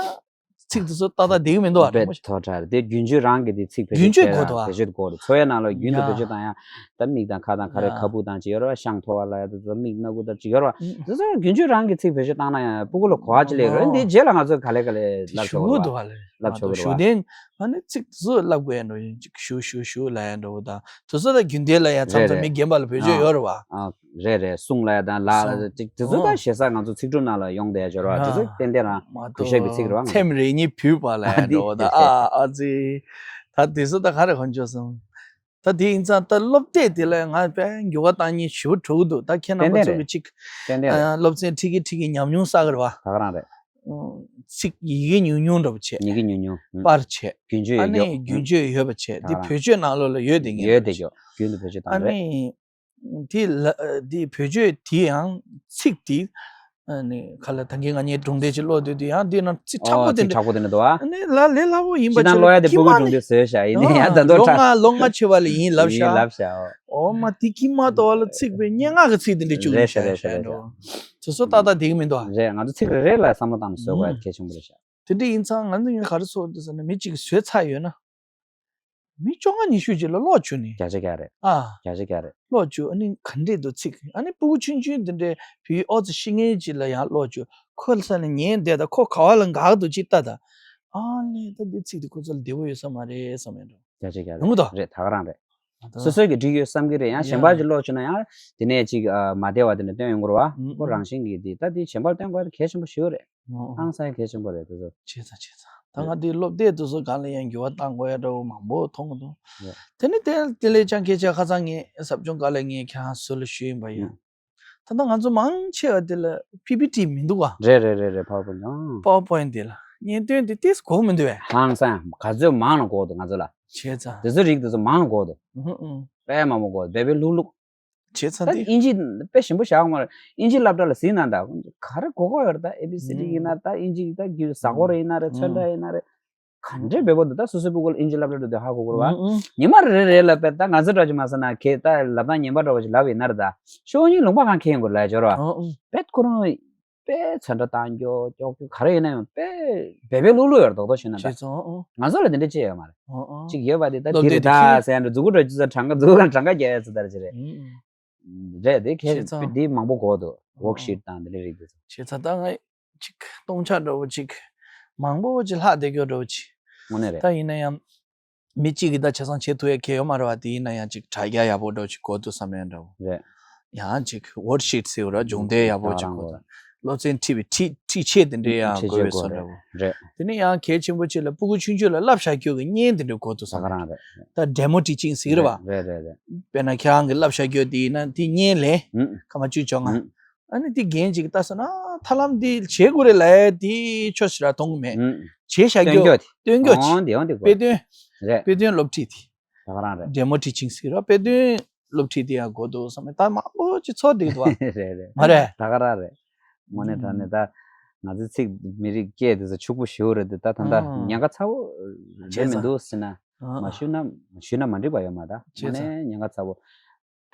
ཚིག་དེ་ཚོ་ཏག་ཏག་བསྡད་ཀྱི་མི་འདུག་ཨ། དཔེ་མཐོ་དྲགས་རེད་དེ་རྒྱུན་སྤྱོད་རང་གི་དེ་ཚིག་བེད་རྒྱུན་སྤྱོད་དགོས་འདུག་ཨ། བེད་སྤྱོད་དགོས་རེད་འཚོ་བའི་ནང་ལ་རྒྱུན་དུ་ཡ། བེད་སྤྱོད་བཏང་ཡ། ད་མིག་དང་ཁ་དང་ཁ་རེ་ཡ། ཁ་སྤུ་དང་ཅིག་ཡོད་རེད་བ། ཤངས་མཐོ་བ་ལ་ཡ་དེ་ཚོ་མིག་སྣ་ཁུག་དང་ཅིག་ཡོད་རེད་བ། ཨུ། དེ་ཚོ་རྒྱུན་སྤྱོད་རང་གི་ཚིག་བེད་སྤྱོད་བཏང་ན་ཡང་སྤུ་གུ་ལ་གོ་བ་ཅིག་སླེབས་རེད། ཨོ། འདིའི་རྗེས་ལ་ང་ཚོས་ག་ལེ་ག་ལེ་བསླབ་ཆོག་གི་རེད་བ། བསླབ་ཆོག་གི་རེད་བ། ཞུ་དན་ཨ་ནི་ཚིག་དེ་ཚོ་བསླབ་དགོས་ཡ་འགྲོ་ཡིན་ཅིག་ཞུ་ཞུ་ཞུ་ལབ་ཡ་འགྲོ་བོ་དང་དེ་ཚོ་ད་རྒྱུན་ལྡན་ལ་ཡ་མཚམས་མཚམས་མི་རྒན་པ་ལ་བེད་སྤྱོད་ཡོད་རེད་བ། ཨ། རེད་རེད། གསུང་ལ་ཡ་དང་ལ་ཅིག་དེ་ཚོ་ད་ཞེ་ས་ང་ཚོ་ཚིག་གྲུབ་ནང་ལ་ཡོང་བསྡད་ཡ་ཅིག་ཡོད་རེད་བ། དེ་ཚོ་ཏན་ཏན་རང་གུས་ཞབས་ཀྱི་ཚིག་རེད་བ། ཚེམས་རེ་གཉིས་བུད་པ་ལབ་ཡ་འགྲོ་བོ་དང་ཨ་ཨ་ཙི། ད་དེ་ཚོ་ད་ག་རེ་གོ་འཇོག་སོང་། ད་དེ་ཡིན་ཙང་ད་སློབ་དེབ་དེ་ལ་ང་དཔེ་འགྱུར་བ་བཏང་མཁན་ཞེ་པོ་འགྲོ་གི་འདུག་ད་ཁྱེད་རྣམ་པ་ཏན་ཏན་ཚོ་རེད། གི་ཅིག་ཏན་ཏན་རེད། སློབ་ཚན་ཁྲིད་ཀྱི་ཁྲིད་ཀྱི་ཉམས་མྱོང་བསགས་གི་རེད་བ། ད་ག་རང་རེད། ཚིག་ཡི་གེ་ཉུང་ཉུང་འདྲ་པོ་བྱས། ཡི་གེ་ཉུང་ཉུང་། ཨུ། པར་བྱས། རྒྱུན་སྤྱོད་ཨ་ཡོད་ནི་རྒྱུན་སྤྱོད་ཡོད་པ་བྱས། ད་ག་འདི་རང་བེད་སྤྱོད་ནང་ལོགས་ལ་ཡོད་བསྡད་མཁན་ཡོད་རེད། བསྡད་ཡོད། རྒྱུན་དུ་བེད་སྤྱོད་ཨ་བཏང་རེད། ནི། དེ་ལ་དེ་བེད་སྤྱོད་དེ་ཡང་ཚིག་དེ་ཨ་ནི་ག་ལ་ད་གིན་ང་གཉིས་སྒྲུང་དེབ་ཅིག་ཀློག་དུས་དེ་ཡང་དེ་ནང་ཚིག་མཁྲེགས་པོ་ཨོ་དེ་ཚིག་འདྲ་མཁྲེགས་པོ་དེ་འདྲ་འདུག་ཨ། ཨ་ནི་ལ་ལས་སླ་པོ་ཡིན་པ་ཅི་ནང་ཅིག་ཀློག་ཡ་དེ་ཀི་སྤུ་གུ་མ་སྒྲུང་ནི་དེབ་བཟོས་བཞག་ཡིན་ནའི་ཡང་ད་ཨ་དུང་ལོ་ཁྲ་ལྔ་ལོ་ལྔ་ཕྱེད་པ་ལ་ཡིན་ལབ་ཡིན་ཤག་ལབ་བཞག་ཨོ། ཨོ་མ་དེ་ཀི་མ་ཏོ་བ་ལ་ཚིག་པའི་སྙན་ངག་གི་ཚིག་དེ་འདྲ་བཅུག་རེད་ཤག་རེད་ཤག་རེད་ཤག་རེད། འགྲོ། དེ་ཚོ་ཏག་ཏག་བསྡད་ཀྱི་མི་འདུག་ཨ། རེད། ང་ཚོ་ཚིག་རེ་རེ་ལ་བསམ་བློ་བཏང་ནས་བཟོ་དགོས་ཡ་གལ་ཆེན་པོ་རེད་ཤག་དེ་འདྲ་ཡིན་ཙང་ང་ཚོ་ཡིན་ག་རེ་ཚོར་འདུག་ཟེར་ན་མི་གཅིག་གིས་བཟོས་ཚར་ཡོད་ན། མི་བཅོ་ལྔ་ཉི་ཤུ་ཅིག་ལ་ཀློག་བཅུག་ནས། བརྒྱ་ཆ་བརྒྱ་རེད། ཨ། བརྒྱ་ཆ་བརྒྱ་རེད། ཀློག་བཅུག་ཨ་ནི་ག་འདྲས་འདུག་ཚིག་ཨ་ནི་སྤུ་གུ་ཆུང་ཆུང་འདི་འདྲའི་བོད་ཡིག་ཨོ་ཙི་ཤེས་མཁན་ཅིག་ལ་ཡང་ཀློག་བཅུག་ཁོ་ལ་ས་ནས་ཉན་བསྡད་ད་ཁོ་ག་བ་ལ་འགག་འདུག་ཅིག་ལྟ་ད། ཨ་ལས་ད་འདི་ཚིག་འདི་ཁོ་ཚོ་ལ་བདེ་པོ་ཡོད་ས་མ་རེད་བསམ་ཡོད་འགྲོ། བརྒྱ་ཆ་བརྒྱ་རེད། ཡོང་གི་འདུག་རེད་ད་ག་རང་རེད། ཨ་ད། སོ་སོས་ཀྱི་འགྲིག་ཡོད་བསམ་གྱི་རེད། ཡང་གཞན་པ་ཡ། ཅིག་ཀློག་བཅུག་ན་ཡང་དེ་ནས་ཅིག་ཨ་མ་བདེ་བ་དེ་འདྲ་སྟོན་ཡོང་གི་རེད་བ། ཨུ་ཁོ་ཨུ། རང་བཞིན་གྱིས་འདི་ད་འདི་གཞན་པར་སྟོན་དགོས་གལ་ཆེན་པོ་ཞིག་རེད། ཨོ། ཨང་སང་གལ་ཆེན་པོ་རེད་དེ་ཚོ། བྱས་ཙང་བྱས་ཙང་། ད་ང་འདི་སློབ་དེབ་དེ་ཚོ་སྒང་ལ་ཡང་འགྱུར་བ་གཏང་དགོས་ཡ་འདྲ་བོ་མང་པོ་མཐོང་གི་འདུག་རེད། དེ་ནི་དེ་དེ་ལས་ཀྱང་སྐད་ཆ་ཁ་སང་ངས་ཟབ་སྦྱོང་སྒང་ལ་ངས་ཁྱེད་རང་ཚོ་ལ་ཞུས་ཡིན་པ་ཡིན། ཨུ། ད་ལྟ་ང་ཚོ་མང་ཆེ་བ་དེ་ལ་པི་པི་ཊི་མི་འདུག་ག་རེད་རེད་རེད་རེད། PowerPoint་ཨང་། PowerPoint་དེ་ལ་བརྙན་སྟོན་དེ་ཏིས་གོ་མི་འདུག་བས། ཧང་སང་ག་ཚོད་མང་ལ་གོ་འདུག་ང་ཚོ་ལ། བྱས་ཙང་། དེ་ཚོ་རིགས་དེ་ཚོ་མང་ལ་གོ་འདུག་ཨུ་ཨུ། དཔེ་མང་པོ་གོ་འདུག་བེ་བེ་ལྷུག་ལྷུག་བྱས་ཙང་ད་དེ། དབྱིན་ཇི་དཔེ་ཞིམ་པོ་བཞག་མ་རེད། དབྱིན་ཇི་སློབ་གྲྭ་ལ་གཟིགས་ན་ད་ག་རེ་གོ་གོ་ཡོད་རེད། ད་ཨེ་བི་སི་ཌི་ཡིན་ན་ད་དབྱིན་ཇི་ད་རྒྱུ་ཟ་ཧོར་ཡིན་ན་རེད། ཚོན་ཁྲ་ཡིན་ན་རེད། ག་འདྲས་བེ་བོ་འདུག་ད་སོ་སོའི་སྤུ་གུ་ལ་དབྱིན་ཇི་སློབ་གྲྭ་འགྲོ་དུས་ཧ་གོ་གོ་རེད་བ། ཉི་མ་རེ་རེ་ལ་དཔེ་ད་ང་ཚོ་འདྲ་ཅིག་མ་ཟེར་ན་ཁེ་ད་ལབ་སྟངས་ངན་པ་འདྲ་བ་ཅིག་ལབ་ཡིན་ན་རེད། ད་ཤོག་གཉིས་ལུང་པ་གང་ཁེ་ཡོང་གོ་ལ་སྦྱོར་བ། དཔེ་ཁོ་རང་དཔེ་ཚོན་ཁྲ་བཏང་རྒྱུ་ཀྱོག་ཀྱོག་ག་རེ་ཡིན་ན་ཡང་དཔེ་བེ་བེ་ལྷུག་ལྷུག་ཡོད་རེད་རྡོག་རྡོག་ཤོད་ན་ད། ང་ཚོ་ལ་དེ་འདྲ་ཅི་ཡོད་མ་རེད། ཅིག་ཡོད་པ་དེ་ད་སློབ་དེ་དེབ་རེད་ད་དེ་ཟེར་ཡ་འདྲ་མཛུ་གུ་འདྲ་ཅི་ཟེར་གྲངས་ཀ་མཛུ་གུ་གང་གྲངས་ཀ་རྒྱག་ཡ་ཚོ་ལྟར་ཅི་རེད། རེད་དེ་ཁེ་བྱས་ཙང་དེ་མང་པོ་གོ་འདུག་ཝོརཀ་ཤིཊ་དང་དེ་འདྲའི་རིགས་དེ་ཚོ། བྱས་ཙང་ད་ང་ཅིག་སྟོང་ཆ་འདྲ་བོ་ཅིག་མང་པོ་ཅིག་ལྷག་བསྡད་རྒྱུ་འདྲ་བོ་ཅིག་དངོས་གནས་རེད། ད་ཡིན་ན་ཡང་མི་གཅིག་གིས་ད་ཆ་ཚང་བྱེད་ཐུབ་ཡ་གལ་ཡོད་མ་རེད་བ། དེ་ཡིན་ན་ཡང་ཅིག་དྲ་རྒྱ་ཡག་པོ་འདྲ་བོ་ཅིག་དགོས་འདུག་བསམ་ཡ་འདྲ་བོ། རེད། ཡང་ཅིག་ཝོརཀ་ཤིཊ་ཟེར་བ་ར་སྦྱོང་བརྡར་ཡག་པོ་ཅིག་དགོས་འདུག་སློབ་ཚན་ཁྲིད་པའི་ཁྲིད་ཁྲིད་ཆས་དེ་འདྲའི་ཡང་ཁྲིད་དགོས་ཆས་པའི་བཟོ་དགོས་འདྲ་བོ། རེད། དེ་ནས་ཡང་གལ་ཆེན་པོ་ཅིག་ལ་སྤུ་གུ་ཆུང་ཆུང་ལ་བསླབ་བྱ་རྒྱུ་གི་བརྙན་དེ་འདྲ་དགོས་འདུག་བསམ་ད་ག་རང་རེད། ད་ཌེ་མོ་ཊི་ཅིང་ཟེར་གི་རེད་བ། རེད་རེད་རེད། དཔེར་ན་ཁྱེད་རང་གི་བསླབ་བྱ་རྒྱུ་དེ་ཡིན་ན་དེ་བརྙན་ལས་ཧུམ། སྐར་མ་བཅུ་བཅོ་ལྔ། ཧུམ། ཨ་ནི་དེ་རྒན་ཅིག་གིས་ལྟ་སོང་ན་ཐབས་ལམ་འདི་བྱེད་དགོས་རེད་ལབ་ཡ་དེ་ཆོ་ཞེ་དྲག་མཐོང་གི་མེད། ཧུམ། བྱེད་བྱ་སྟོན་རྒྱུ་རྒྱུ་དེ། སྟོན་རྒྱུ་ཨོ་ཅིག་དེ་ཨོ་དེ་དགོས། དཔེ་སྟོན། རེད། དཔེ་སྟོན་སློབ་ཁྲིད་དེ། ད་ག་རང་རེད། ཌེ་མོ་ཊི་ཅིང་ཟེར་རོ། དཔེ་སྟོན་སློབ་ཁྲིད་དེ་ཡང་དགོས་འདུག་བསམ་མེད། ད་མང་པོ་ཅིག་ཚོར་བསྡད་འདུག་བ། རེད་རེད། མ་རེད། ད་ག་རང་རེད། དངོས་གནས་དྲང་གནས་ད་ང་ཚོའི་ཚིག་མི་རིགས་སྐད་དེ་ཚོ་ཕྱུག་པོ་ཞེ་པོ་རེད་འདུག་ད་ད་ལྟ་ཨང་ཉེན་ཁ་ཚ་པོ་རེད་བྱས་མི་ཙང་འདུག་ཟེར་ན། ཨང་མ་ཞུས་ན་ཞུས་ན་མ་འགྲིག་པ་ཡོད་མ་རེད། བྱས་དངོས་ཙང་གནས་ཉེན་ཁ་ཚ་པོ།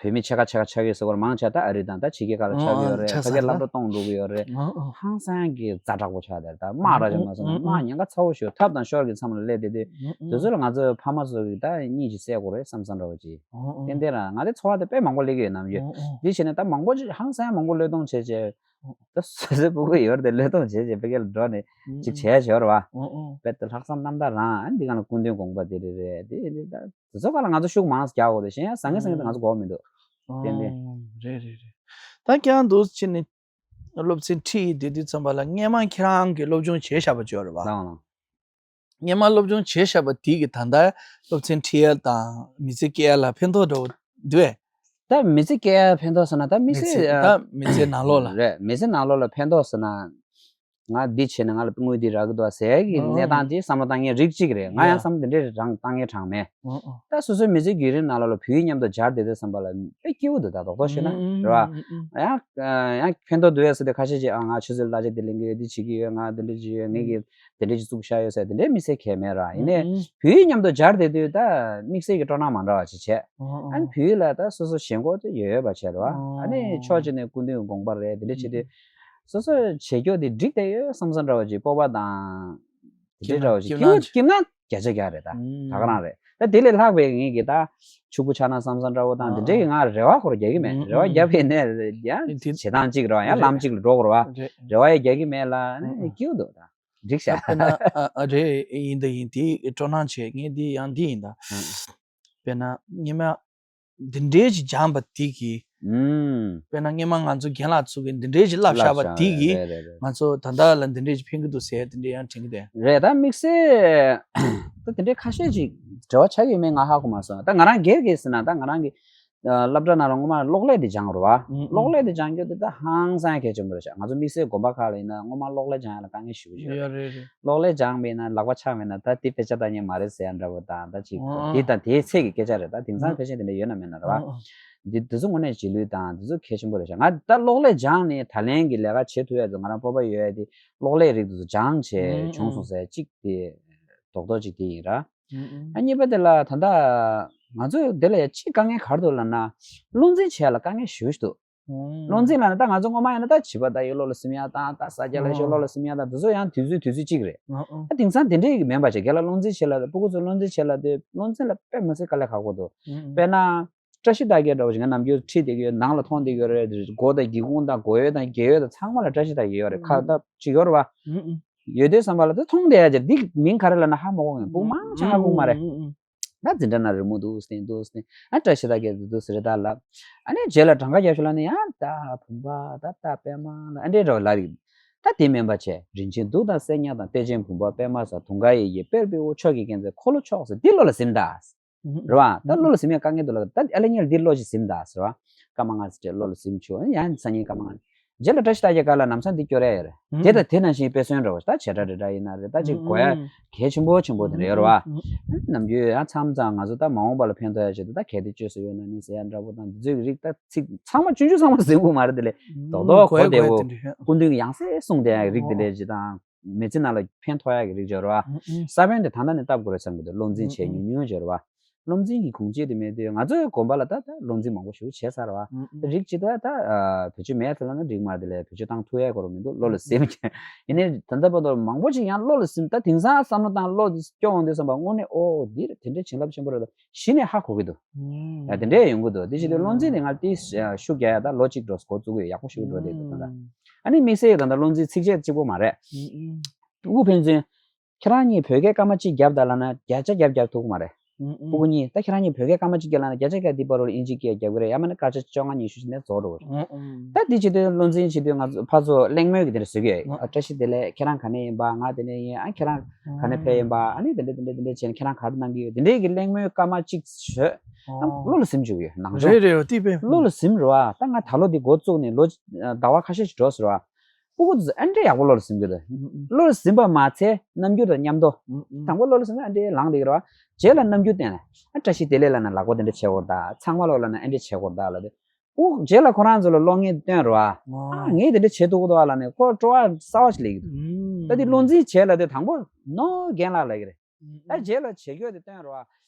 བོད་མི་ཕྱེད་ཀ་ཕྱེད་ཀ་ཆགས་ཡོད་ཟེར་བ་མང་ཆེ་ད་ཨ་རི་དང་ད་ཕྱི་རྒྱལ་ཁག་ལ་ཆགས་ཀྱི་ཡོད་རེད། ཨང་ཕ་གིར་སློབ་གྲྭ་གཏོང་འགྲོ་གི་ཡོད་རེད། ཨང་ཨང་ཧང་སང་གི་ཛ་དྲག་པོ་ཆགས་དེར་ད་དམག་ར་ཅིག་མ་སོང་ན་ཨང་ཨང་དམག་ཉེན་ཁ་ཚ་པོ་ཞིག་ཐབས་དང་ཤོར་གྱི་མཚམས་ལ་སླེབས་བསྡད་དུས། ཨང་ཨང་དེ་ཚོ་ལ་ང་ཚོས་ཕ་མ་ཚོ་གིས་ད་གཉིད་ཅིག་སད་དགོས་རེད་བསམ་བསམ་འདྲ་བོ་ཅིག་ཨང་ཨང་ཏན་ཏན་རང་ང་དེ་ཚོར་བ་དེ་དཔེ་མང་པོ་སླེབས་ཀྱི་ཡོད་ནམ་ཡོད། ཨང་ཨང་འདི་བྱས་ནས་ད་མང་པོ་ཅིག་ཧང་སང་མང་པོ་བློས་གཏོང་བྱས་བྱས། ད་སོ་སོའི་སྤུ་གུ་ཡོད་རེད་དེ་བློས་གཏོང་བྱས་བྱས་ཕ་གིར་འགྲོ་ནས་ཅིག་བྱས་ཞོར་བ། ཨང་ཨང་དཔེ་ད་ལྷག་བསམ་རྣམ་དག་རང་འདི་ག་ལ་སྐུ་མདུན་དགོངས་པ་དེ་རེད་རེད་དེ་དེ་ད། དེ་ཚོ་ག་ལ་ང་ཚོ་ཤུགས་མང་ཙམ་རྒྱག་དགོས་དེ་གཞན་ཡང་བཟང་ངན་བཟང་ངན་དེ་ང་ཚོ་དགོས་མི་འདུག་ཏན་ཏན། ཨོ། རེད་རེད་རེད། ད་ཀྱང་འདུག་ཅི་ནི། སློབ་ཚན་ཁྲིད་ཡི་དེ་དུས་ཙམ་པ་ལ་སྔས་མ་ཁྱེད་རང་གིས་སློབ་སྦྱོང་བྱས་བཞག་པ་ཅིག་ཡོད་རེད་བ། ལའང་ལའང་། སྔས་མ་སློབ་སྦྱོང་བྱས་བཞག་པ་དེ་གི་ད་ལྟ་སློབ་ཚན་ཁྲིད་ཡ་དང་མི་ཚེ་སྐྱེལ་ཡ་ལ་ཕན་ཐོགས་འདྲ་བོ་འདུག་ཨེ། ད་མི་ཚེ་སྐྱེལ་ཡ་ཕན་ཐོགས་ཟེར་ན་ད་མི་མི་ཚེ་ཚེ་ད་མི་ཚེ་ནང་ལོགས་ལ། རེད་མི་ཚེ་ནང་ལོགས་ལ་ཕན་ཐོགས་ཟེར་ན། ང་འདི་བྱས་ན་ང་ལ་དངུལ་འདི་རག་གི་འདུག་ཟེར་གྱི་ཨང་གནས་སྟངས་དེ་བསམ་བློ་བཏང་མཁན་རིགས་གཅིག་རེད། ང་ཡང་བསམ་བློ་དེ་འདྲའི་རང་བཏང་མཁན་གྲངས་མེད། ཨང་ཨང་། ད་སོ་སོའི་མི་ཚེའི་བརྒྱུད་རིམ་ནང་ལོགས་ལ་བོད་ཡིག་མཉམ་དུ་སྦྱར་བསྡད་དུས་ཙམ་པ་ལ་དཔེ་སྐྱིད་པོ་འདུག་ད་རྡོག་རྡོག་བཤད་ན་ཨང་རེད་བ། ཨང་ཨང་། ཡང་ཡང་ཕན་ཐོགས་འདུག་ཡ་ཟེར་ཏེ་ཁ་ཤས་ཀྱིས་ཨ་ང་ཆུ་ཚོད་གླ་ཆ་འདི་ལེན་གི་ཡོད། འདི་བྱེད་ཀྱི་ཡོད། ང་འདི་འདྲ་བྱེད་ཀྱི་ཡོད། ངེད་ཀྱིས་དེ་འདྲ་ཅིག་བཙུགས་བཞག་ཡོད་ཟེར་དེ་འདྲའི་དམིགས་བསལ་གང་ཡང་མེད་ར། ཡིན་ནའི་ཨང་ཨང་། བོད་ཡིག་མཉམ་དུ་སྦྱར་བསྡད་དུས་ད་དམིགས་བསལ་གྱི་སྤྲོ་སྣང་མ་འདྲ་བ་ཅིག་བྱས། ཨང་ཨང་། ཨ་ནི་བོད་ཡིག་ལ་ད་སོ་སོ་ཞེན་ཁོག་དེ་ཡོད་ཡོད་པ་བྱས་རེད་བ། ཨ་ནི་ཕྱོགས་གཅིག་ནས་སྐུ་མདུན་དགོངས་པ་རེད། དེ་འདྲ་བྱེད་དུས། སོ་སོས་བྱེད་རྒྱུ་དེ་འགྲིག་བསྡད་ཡོད་བསམ་བསམ་འདྲ་བ་ཅིག་སྤོབས་པ་དང་། དེ་འདྲ་འདྲ་བ་ཅིག་སྐྱིད་སྣང་སྐྱིད་སྣང་བརྒྱ་ཆ་བརྒྱ་རེད་ད། ཨང་། ད་ག་རང་རེད། ད་དེ་ལས་ལྷག་པའི་ངེད་ཀྱི་ད་ཕྱུག་པོ་ཆགས་ན་བསམ་བསམ་འདྲ་བོ་དང་དེ་འདྲའི་ཨང་ང་རེ་བ་ཁོ་ར་རྒྱག་གི་མེད། ཨང་རེ་བ་ཨང་རྒྱབ་ཡིན་ནའི་ཡང་ཨང་དེ་བྱེད་སྟངས་གཅིག་རེད་བ། ཡང་རེད། ལམ་གཅིག་ལ་འགྲོ་དགོས་རེད་བ། རེད། རེ་བ་ཡང་རྒྱག་གི་མེད་ལ་ཨ་ནི་ཨང་ཨང་། སྐྱིད་པོ་འདུག་ད། འགྲིག་ཤག་དཔེར་ན་ཨ་ཨ་རེད་ཡིན་ད་ཡིན་དེ་སྤྲོ་སྣང་བྱས་ངས་འདི་ཡང་འདི་ཡིན་ད། ཨང་། དཔེར་ན་སྔས་མ། འདི་འདྲའི་ཅིག་སྦྱངས་པ་དེ་གིས། ཨུམ། དཔེར་ན་སྔས་མ་ང་ཚོ་རྒན་ལགས་ཚོ་གིས་འདི་འདྲའི་ཅིག་བསླབ་བཞག་པ་དེ་གིས། རེད་རེད་རེད། ང་ཚོ་ད་ལྟ་ལ་འདི་འདྲའི་ཅིག་ཕན་གི་འདུག་ཟེར་དེ་འདྲའི་ཡང་དྲན་གི་དེ། རེད་ད་དམིགས་བསལ་ད་དེ་འདྲའི་ཁ་ཤས་ཅིག་འབྲེལ་བ་ཆགས་ཡོད་མེད་ང་ཧ་གོ་མ་སོང་། ད་ང་རང་སྒེར་གྱིས་ཟེར་ན་ད་ང་རང་གི་སློབ་གྲྭ་ནང་ལ་སྔོན་མ་གློག་ཀླད་དེ་སྦྱངས་རེད་བ། ཨུམ་ཨུམ། གློག་ཀླད་དེ་སྦྱངས་རྒྱུ་དེ་ད་ཧང་སང་གལ་ཆེན་པོ་རེད་ཤག་ང་ཚོ་དམིགས་བསལ་དགོན་པ་ཁག་ལ་ཡིན་ན་སྔོན་མ་གློག་ཀླད་སྦྱང་ཡ་ལ་དཀའ་ངལ་ཞེ་པོ་ཅིག་ཡོད་རེད། ཡོད་རེད་རེད། གློག་ཀླད་སྦྱངས་མེད་ན་ལག་པ་འཆང་མེད་ན་ད་དེ་དཔེ་ཆ་ལྟ་མཁན་མ་རེད་ཟེར་ཡ་འདྲ་པོ་དང་ད་ཅིག་ཨང་དེ་ཨང་། དང་དེའི་ཚད་ཀྱི་སྐད་ཆ་རེད། ད་དེང་སང་ཨང་ཨང་། ཕལ་ཆེར་དེ་འདྲ་ཡོད་ན་མེད་ན་རེད་བ། ཨང་ཨང་། འདི་འདི་ཚོ་དངོས་གནས་རྗེས་ལུས་དང་འདི་ཚོ་གལ་ཆེན་པོ་རེད་ཤག་ང་ད་གློག་ཀླད་སྦྱངས་ནས་ད་ལན་གྱི་ལས་ཀ་བྱེད་ཐུབ་ཡ་དེ་ང་རང་སྤོབས་པ་ཡོད་ཡ་དེ་གློག་ཀླད་རིགས་དེ་ཚོ་སྦྱངས་བྱས་ཨང་བྱུང་སོང་ཟེར་གཅིག་དེ་རྡོག་རྡོག་གཅིག་དེ་ཡིན་ར། ཨང་ཨང་། ཨ་གཉིས་པ་དེ་ལ་ད་ལྟ་ང་ཚོ་འདི་ལ་ཡ་གཅིག་དཀའ་ངལ་ག་རེ་འདུག་ལབ་ན་བློ་འཛིན་བྱེད་ཡ་ལ་དཀའ་ངལ་ཞེ་པོ་ཞིག་འདུག་བློ་འཛིན་ལབ་ན་ད་ང་ཚོ་སྔོན་མ་ཡིན་ན་ད་བྱིས་པ་ད་ཡོད་བློ་ལ་སིམ་ཡག་དང་ད་ས་སྐྱ་ལ་ཤོད་བློ་ལ་སིམ་ཡག་དང་དེ་ཚོ་ཡང་དུས་ཚོད་དུས་ཚོད་གཅིག་རེད། ད་དེང་སང་དེ་འདྲའི་གི་མིན་པ་བྱས་རྒན་ལགས་བློ་འཛིན་བྱེད་ལ་སྤུ་གུ་ཚོ་བློ་འཛིན་བྱེད་ལ་དེ་བློ་འཛིན་ལ་དཔེ་མི་སྲིད་དཀའ་ལས་ཁག་པོ་འདུག་དཔེར་ན་བཀྲ་ཤིས་རྟགས་བརྒྱད་འདྲ་བོ་ཞིག་ང་ནམ་རྒྱུན་ཁྲིད་བསྡད་ཀྱི་ཡོད། ནང་ལ་མཐོང་བསྡད་ཀྱི་ཡོད་རེད། སྒོ་དང་སྒེའུ་ཁུང་དང་སྒོ་ཡོལ་དང་རྒྱབ་ཡོལ་དང་ཚང་མ་ལ་བཀྲ་ཤིས་རྟགས་བརྒྱད་ཡོད་རེད། ཁ་བཏབ་ཅིག་ཡོད་རེད་བ། ཡོད་དུས་ཙམ་པ་ལ་དེ་མཐོང་བསྡད་ཡ་ཅིག་འདི་མིང་ག་རེ་ལབ་ན་ཧ་མ་གོ་ངས་སྤུ་གུ་མང་ཆེ་ཧ་གོ་གི་མ་རེད། ད་འཛིན་གྲྭ་ནང་རི་མོ་འདུག་སྟེ་འདུག་སྟེ་ཨ་བཀྲ་ཤིས་རྟགས་བརྒྱད་འདུག་ཟེར་རེད་ད་ལབ། ཨ་ནི་རྗེས་ལ་གྲངས་ཀ་རྒྱབ་ཤོག་ལབ་ན་ཡང་ད་བུམ་པ་ད་ད་པད་མ་ལ་ཨ་འདྲའི་འདྲ་བ་ལབ་རེད། ད་དེ་མིན་པ་བྱས་རིན་ཆེན་གདུགས་དང་སྲས་ཉག་དང་གཏེར་ཆེན་བུམ་པ་པད་མ་བཟང་དུང་དཀར་ཡི་གེ་དཔལ་བེའུ་མཆོག་གི་རྒྱལ་མཚན་འཁོར་ལོ་མཆོག་ཟེར་འདི་བློ་ལ་སིམ་ད། རེད་བ། ད་བློ་ལ་སིམ་ཡ་དཀའ་ངལ་འདུག་ལ་ད་ཨ་ལེ་ཉལ་འདི་བློ་ཞིག་སིམ་ད་ཟེར་བ། སྐར་མ་ལྔ་ཙམ་བློ་ལ་སིམ་ཆོག་ཡང་སང་ཉིན་སྐར་མ་ལྔ། རྗེས་ལ་བཀྲ་ཤིས་རྟགས་བརྒྱད་ག་ལ་ལམ་སང་འདི་སྐྱོར་ཡ་ཡོད་རེད། དེ་དང་དེ་ནང་བཞིན་དཔེ་མཚོན་འདྲ་བོ་ད་བྱེད་སྒྲ་འདྲ་འདྲ་ཡིན་ན་རེད། ད་ཅིག་གོ་ཡ་གལ་ཆེན་པོ་ཆེན་པོ་དེ་འདྲ་ཡོད་རེད་བ། ནམ་རྒྱུན་ཡང་མཚམས་མཚམས་ང་ཚོ་ད་མ་འོངས་པ་ལ་ཕན་ཐོགས་ཡ་ཆེད་དུ་ད་གལ་ཏེ་བཅོས་སུ་ཡོད་ན་ནི་ཟེར་ཡ་འདྲ་བོ་དང་འདི་ཚོའི་རིགས་ད་ཚིག་ཚང་མ་ཆུང་ཆུང་ཚང་མ་སིམ་གི་མ་རེད། དེ་ལས་རྡོག་རྡོག་གོ་བདེ་བོ་སྐུ་མདུན་གྱི་ཡང་སེ་གསུངས་བསྡད་ཡ་གི་རིགས་དེ་འདྲ་ཅིག་དང་མི་ཚེ་ནང་ལ་ཕན་ཐོགས་ཡ་གི་རིགས་ཡོད་རེད་བ། ས་བོན་དེ་ད་ལྟ་ནས་བཏབ་དགོས་རེད་བསམ་གི་འདུག་བློ་འཛིན་བྱས་ཉུང་ཉུང་བྱས་རེད་བ། བློ་འཛིན་གྱི་ཁུངས་སྐྱེལ་དེ་མེད་དུས་ང་ཚོའི་དགོན་པ་ལ་ད་ད་བློ་འཛིན་མང་པོ་ཞིག་བྱས་ཚར་བ། ཨུ་ཨུ། རིགས་གཅིག་ད་ད་ཨ་བེད་སྤྱོད་མེད་ཚར་ལ་ན་འགྲིག་མ་རེད། དེ་ལས་བེད་སྤྱོད་བཏང་ཐུབ་ཡ་གོ་རོ་མི་འདུག་བློ་ལ་སེམས་ཀྱི། ཡིན་ནའི་ད་ལྟ་བར་དུ་མང་པོ་ཅིག་ཡང་བློ་ལ་སེམས། ད་དེང་སང་བསམ་བློ་བཏང་བློ་སྐྱོ་འོང་དུས་བསམ་པ་དངོས་གནས་ཨོ་འདི་རེད། དེ་འདྲའི་བྱིན་རླབས་ཆེན་པོ་རེད་ད། གཞི་ནས་ཧ་གོ་གི་འདུག་ཡ་དེ་འདྲའི་ཡོང་གི་འདུག་དེ་བྱེད་དུས་བློ་འཛིན་དེ་ང་ཏིས་ཤུགས་རྒྱག་ཡ་ད་ལོ་གཅིག་འགྲོ་འགོ་བཙུགས་ཡོད། ཡག་པོ་ཞིག་འགྲོ་བསྡད་འདུག་ད་ལྟ། ཨ་ནི་དམིགས་བསལ་ད་ལྟ་བློ་འཛིན་ཚིགས་བཅད་གཅིག་པོ་མ་རེད། སྤུ་གུ་ཕན་ཚུན་ཁྱེད་རང་གཉིས་བོད་སྐད་སྐར་མ་གཅིག་རྒྱབ་ད་ལབ་ན་བརྒྱ་ཆ་བརྒྱ་རྒྱབ་ཐུབ་ཀྱི་མ་རེད། སྤུ་གུ་གཉིས་ད་ཁྱེད་རང་གཉིས་བོད་སྐད་སྐར་མ་གཅིག་རྒྱབ་ལབ་ན་བརྒྱ་ཆ་བརྒྱ་འདི་བར་དུ་ཨིན་ཇི་སྐད་རྒྱབ་ཀྱི་རེད། ཡང་མིན་ན་སྐར་ཆ་བཅོ་ལྔ་ཉི་ཤུ་ཞིག་ནས་རྫོགས་འགྲོ་གི་རེད། ད་འདི་བྱེད་དུས་བློ་འཛིན་བྱེད་དུས་ང་ཚོ་ཕར་ཚུར་གླེང་མོལ་གྱི་དེ་འདྲ་བཟོ་གི་ཡོད། ཨ་བཀྲ་ཤིས་བདེ་ལེགས། ཁྱེད་རང་ག་ནས་ཡིན་པ། ང་དེ་ནས་ཡིན། ཨ་ཁྱེད་རང་ག་ནས་ཕེབས་ཡིན་པ། ཨ་ནི་དེ་འདྲ་དེ་འདྲ་དེ་འདྲ་བྱས་ནས་ཁྱེད་རང་ག་རེ་གནང་གི་ཡོད། དེ་འདྲའི་གི་གླེང་མོལ་སྐར་མ་གཅིག་བྱོས། ཨ་བློ་ལ་སིམ་བཅུག་ཡོད་ནང་ཆོག་རེད་རེད། འོ་དེ་དཔེ་བློ་ལ་སིམ་རེད་བ། ད་ང་ད་ལོ་འདི་འགོ་བཙུགས་ནས་ལོ་ཟླ་བ་ཁ་ཤས་ཤིག་འགྲོ་ཟེར་བ། སྤུ་གུ་ཚོ་ཨ་འདྲས་ཡག་པོ་བློ་ལ་སིམ་གི་འདུག་བློ་ལ་སིམ་པ་མ་ཚད་རྣམ་འགྱུར་དང་མཉམ་དུ། དང་པོ་བློ་ལ་སིམ་ན་ཨ་འདྲས་ལངས་བསྡད་ཀྱི་རེད་བ། རྗེས་ལ་རྣམ་འགྱུར་བསྟན་ནས་ཨ་བཀྲ་ཤིས་བདེ་ལེགས་ལབ་ན་ལག་པ་དེ་འདྲ་བྱེད་དགོས་རེད་ད། ཚང་མ་ལོ་ལབ་ན་ཨ་འདྲས་བྱེད་དགོས་རེད་ད་ལབ་དུས། ཨོ་རྗེས་ལ་ཁོ་རང་ཚོ་ལ་བློ་ངན་སྟོན་རེད་བ། ཨ་ངས་དེ་འདྲ་བྱེད་ཐུབ་ཀྱི་འདུག་བ་ལབ་ནས་ཁོ་སྤྲོ་བ་གསར་བ་ཞིག་སླེབས་ཀྱི་འདུག་ད་དེ་བློ་འཛིན་བྱས་ལབ་དུས་དང་པོ་ནོ་རྒན་ལགས་ལབ་ཀྱི་རེད། ད་རྗེས་ལ་བྱེད་རྒྱུ་དེ་སྟོན་རེད་བ།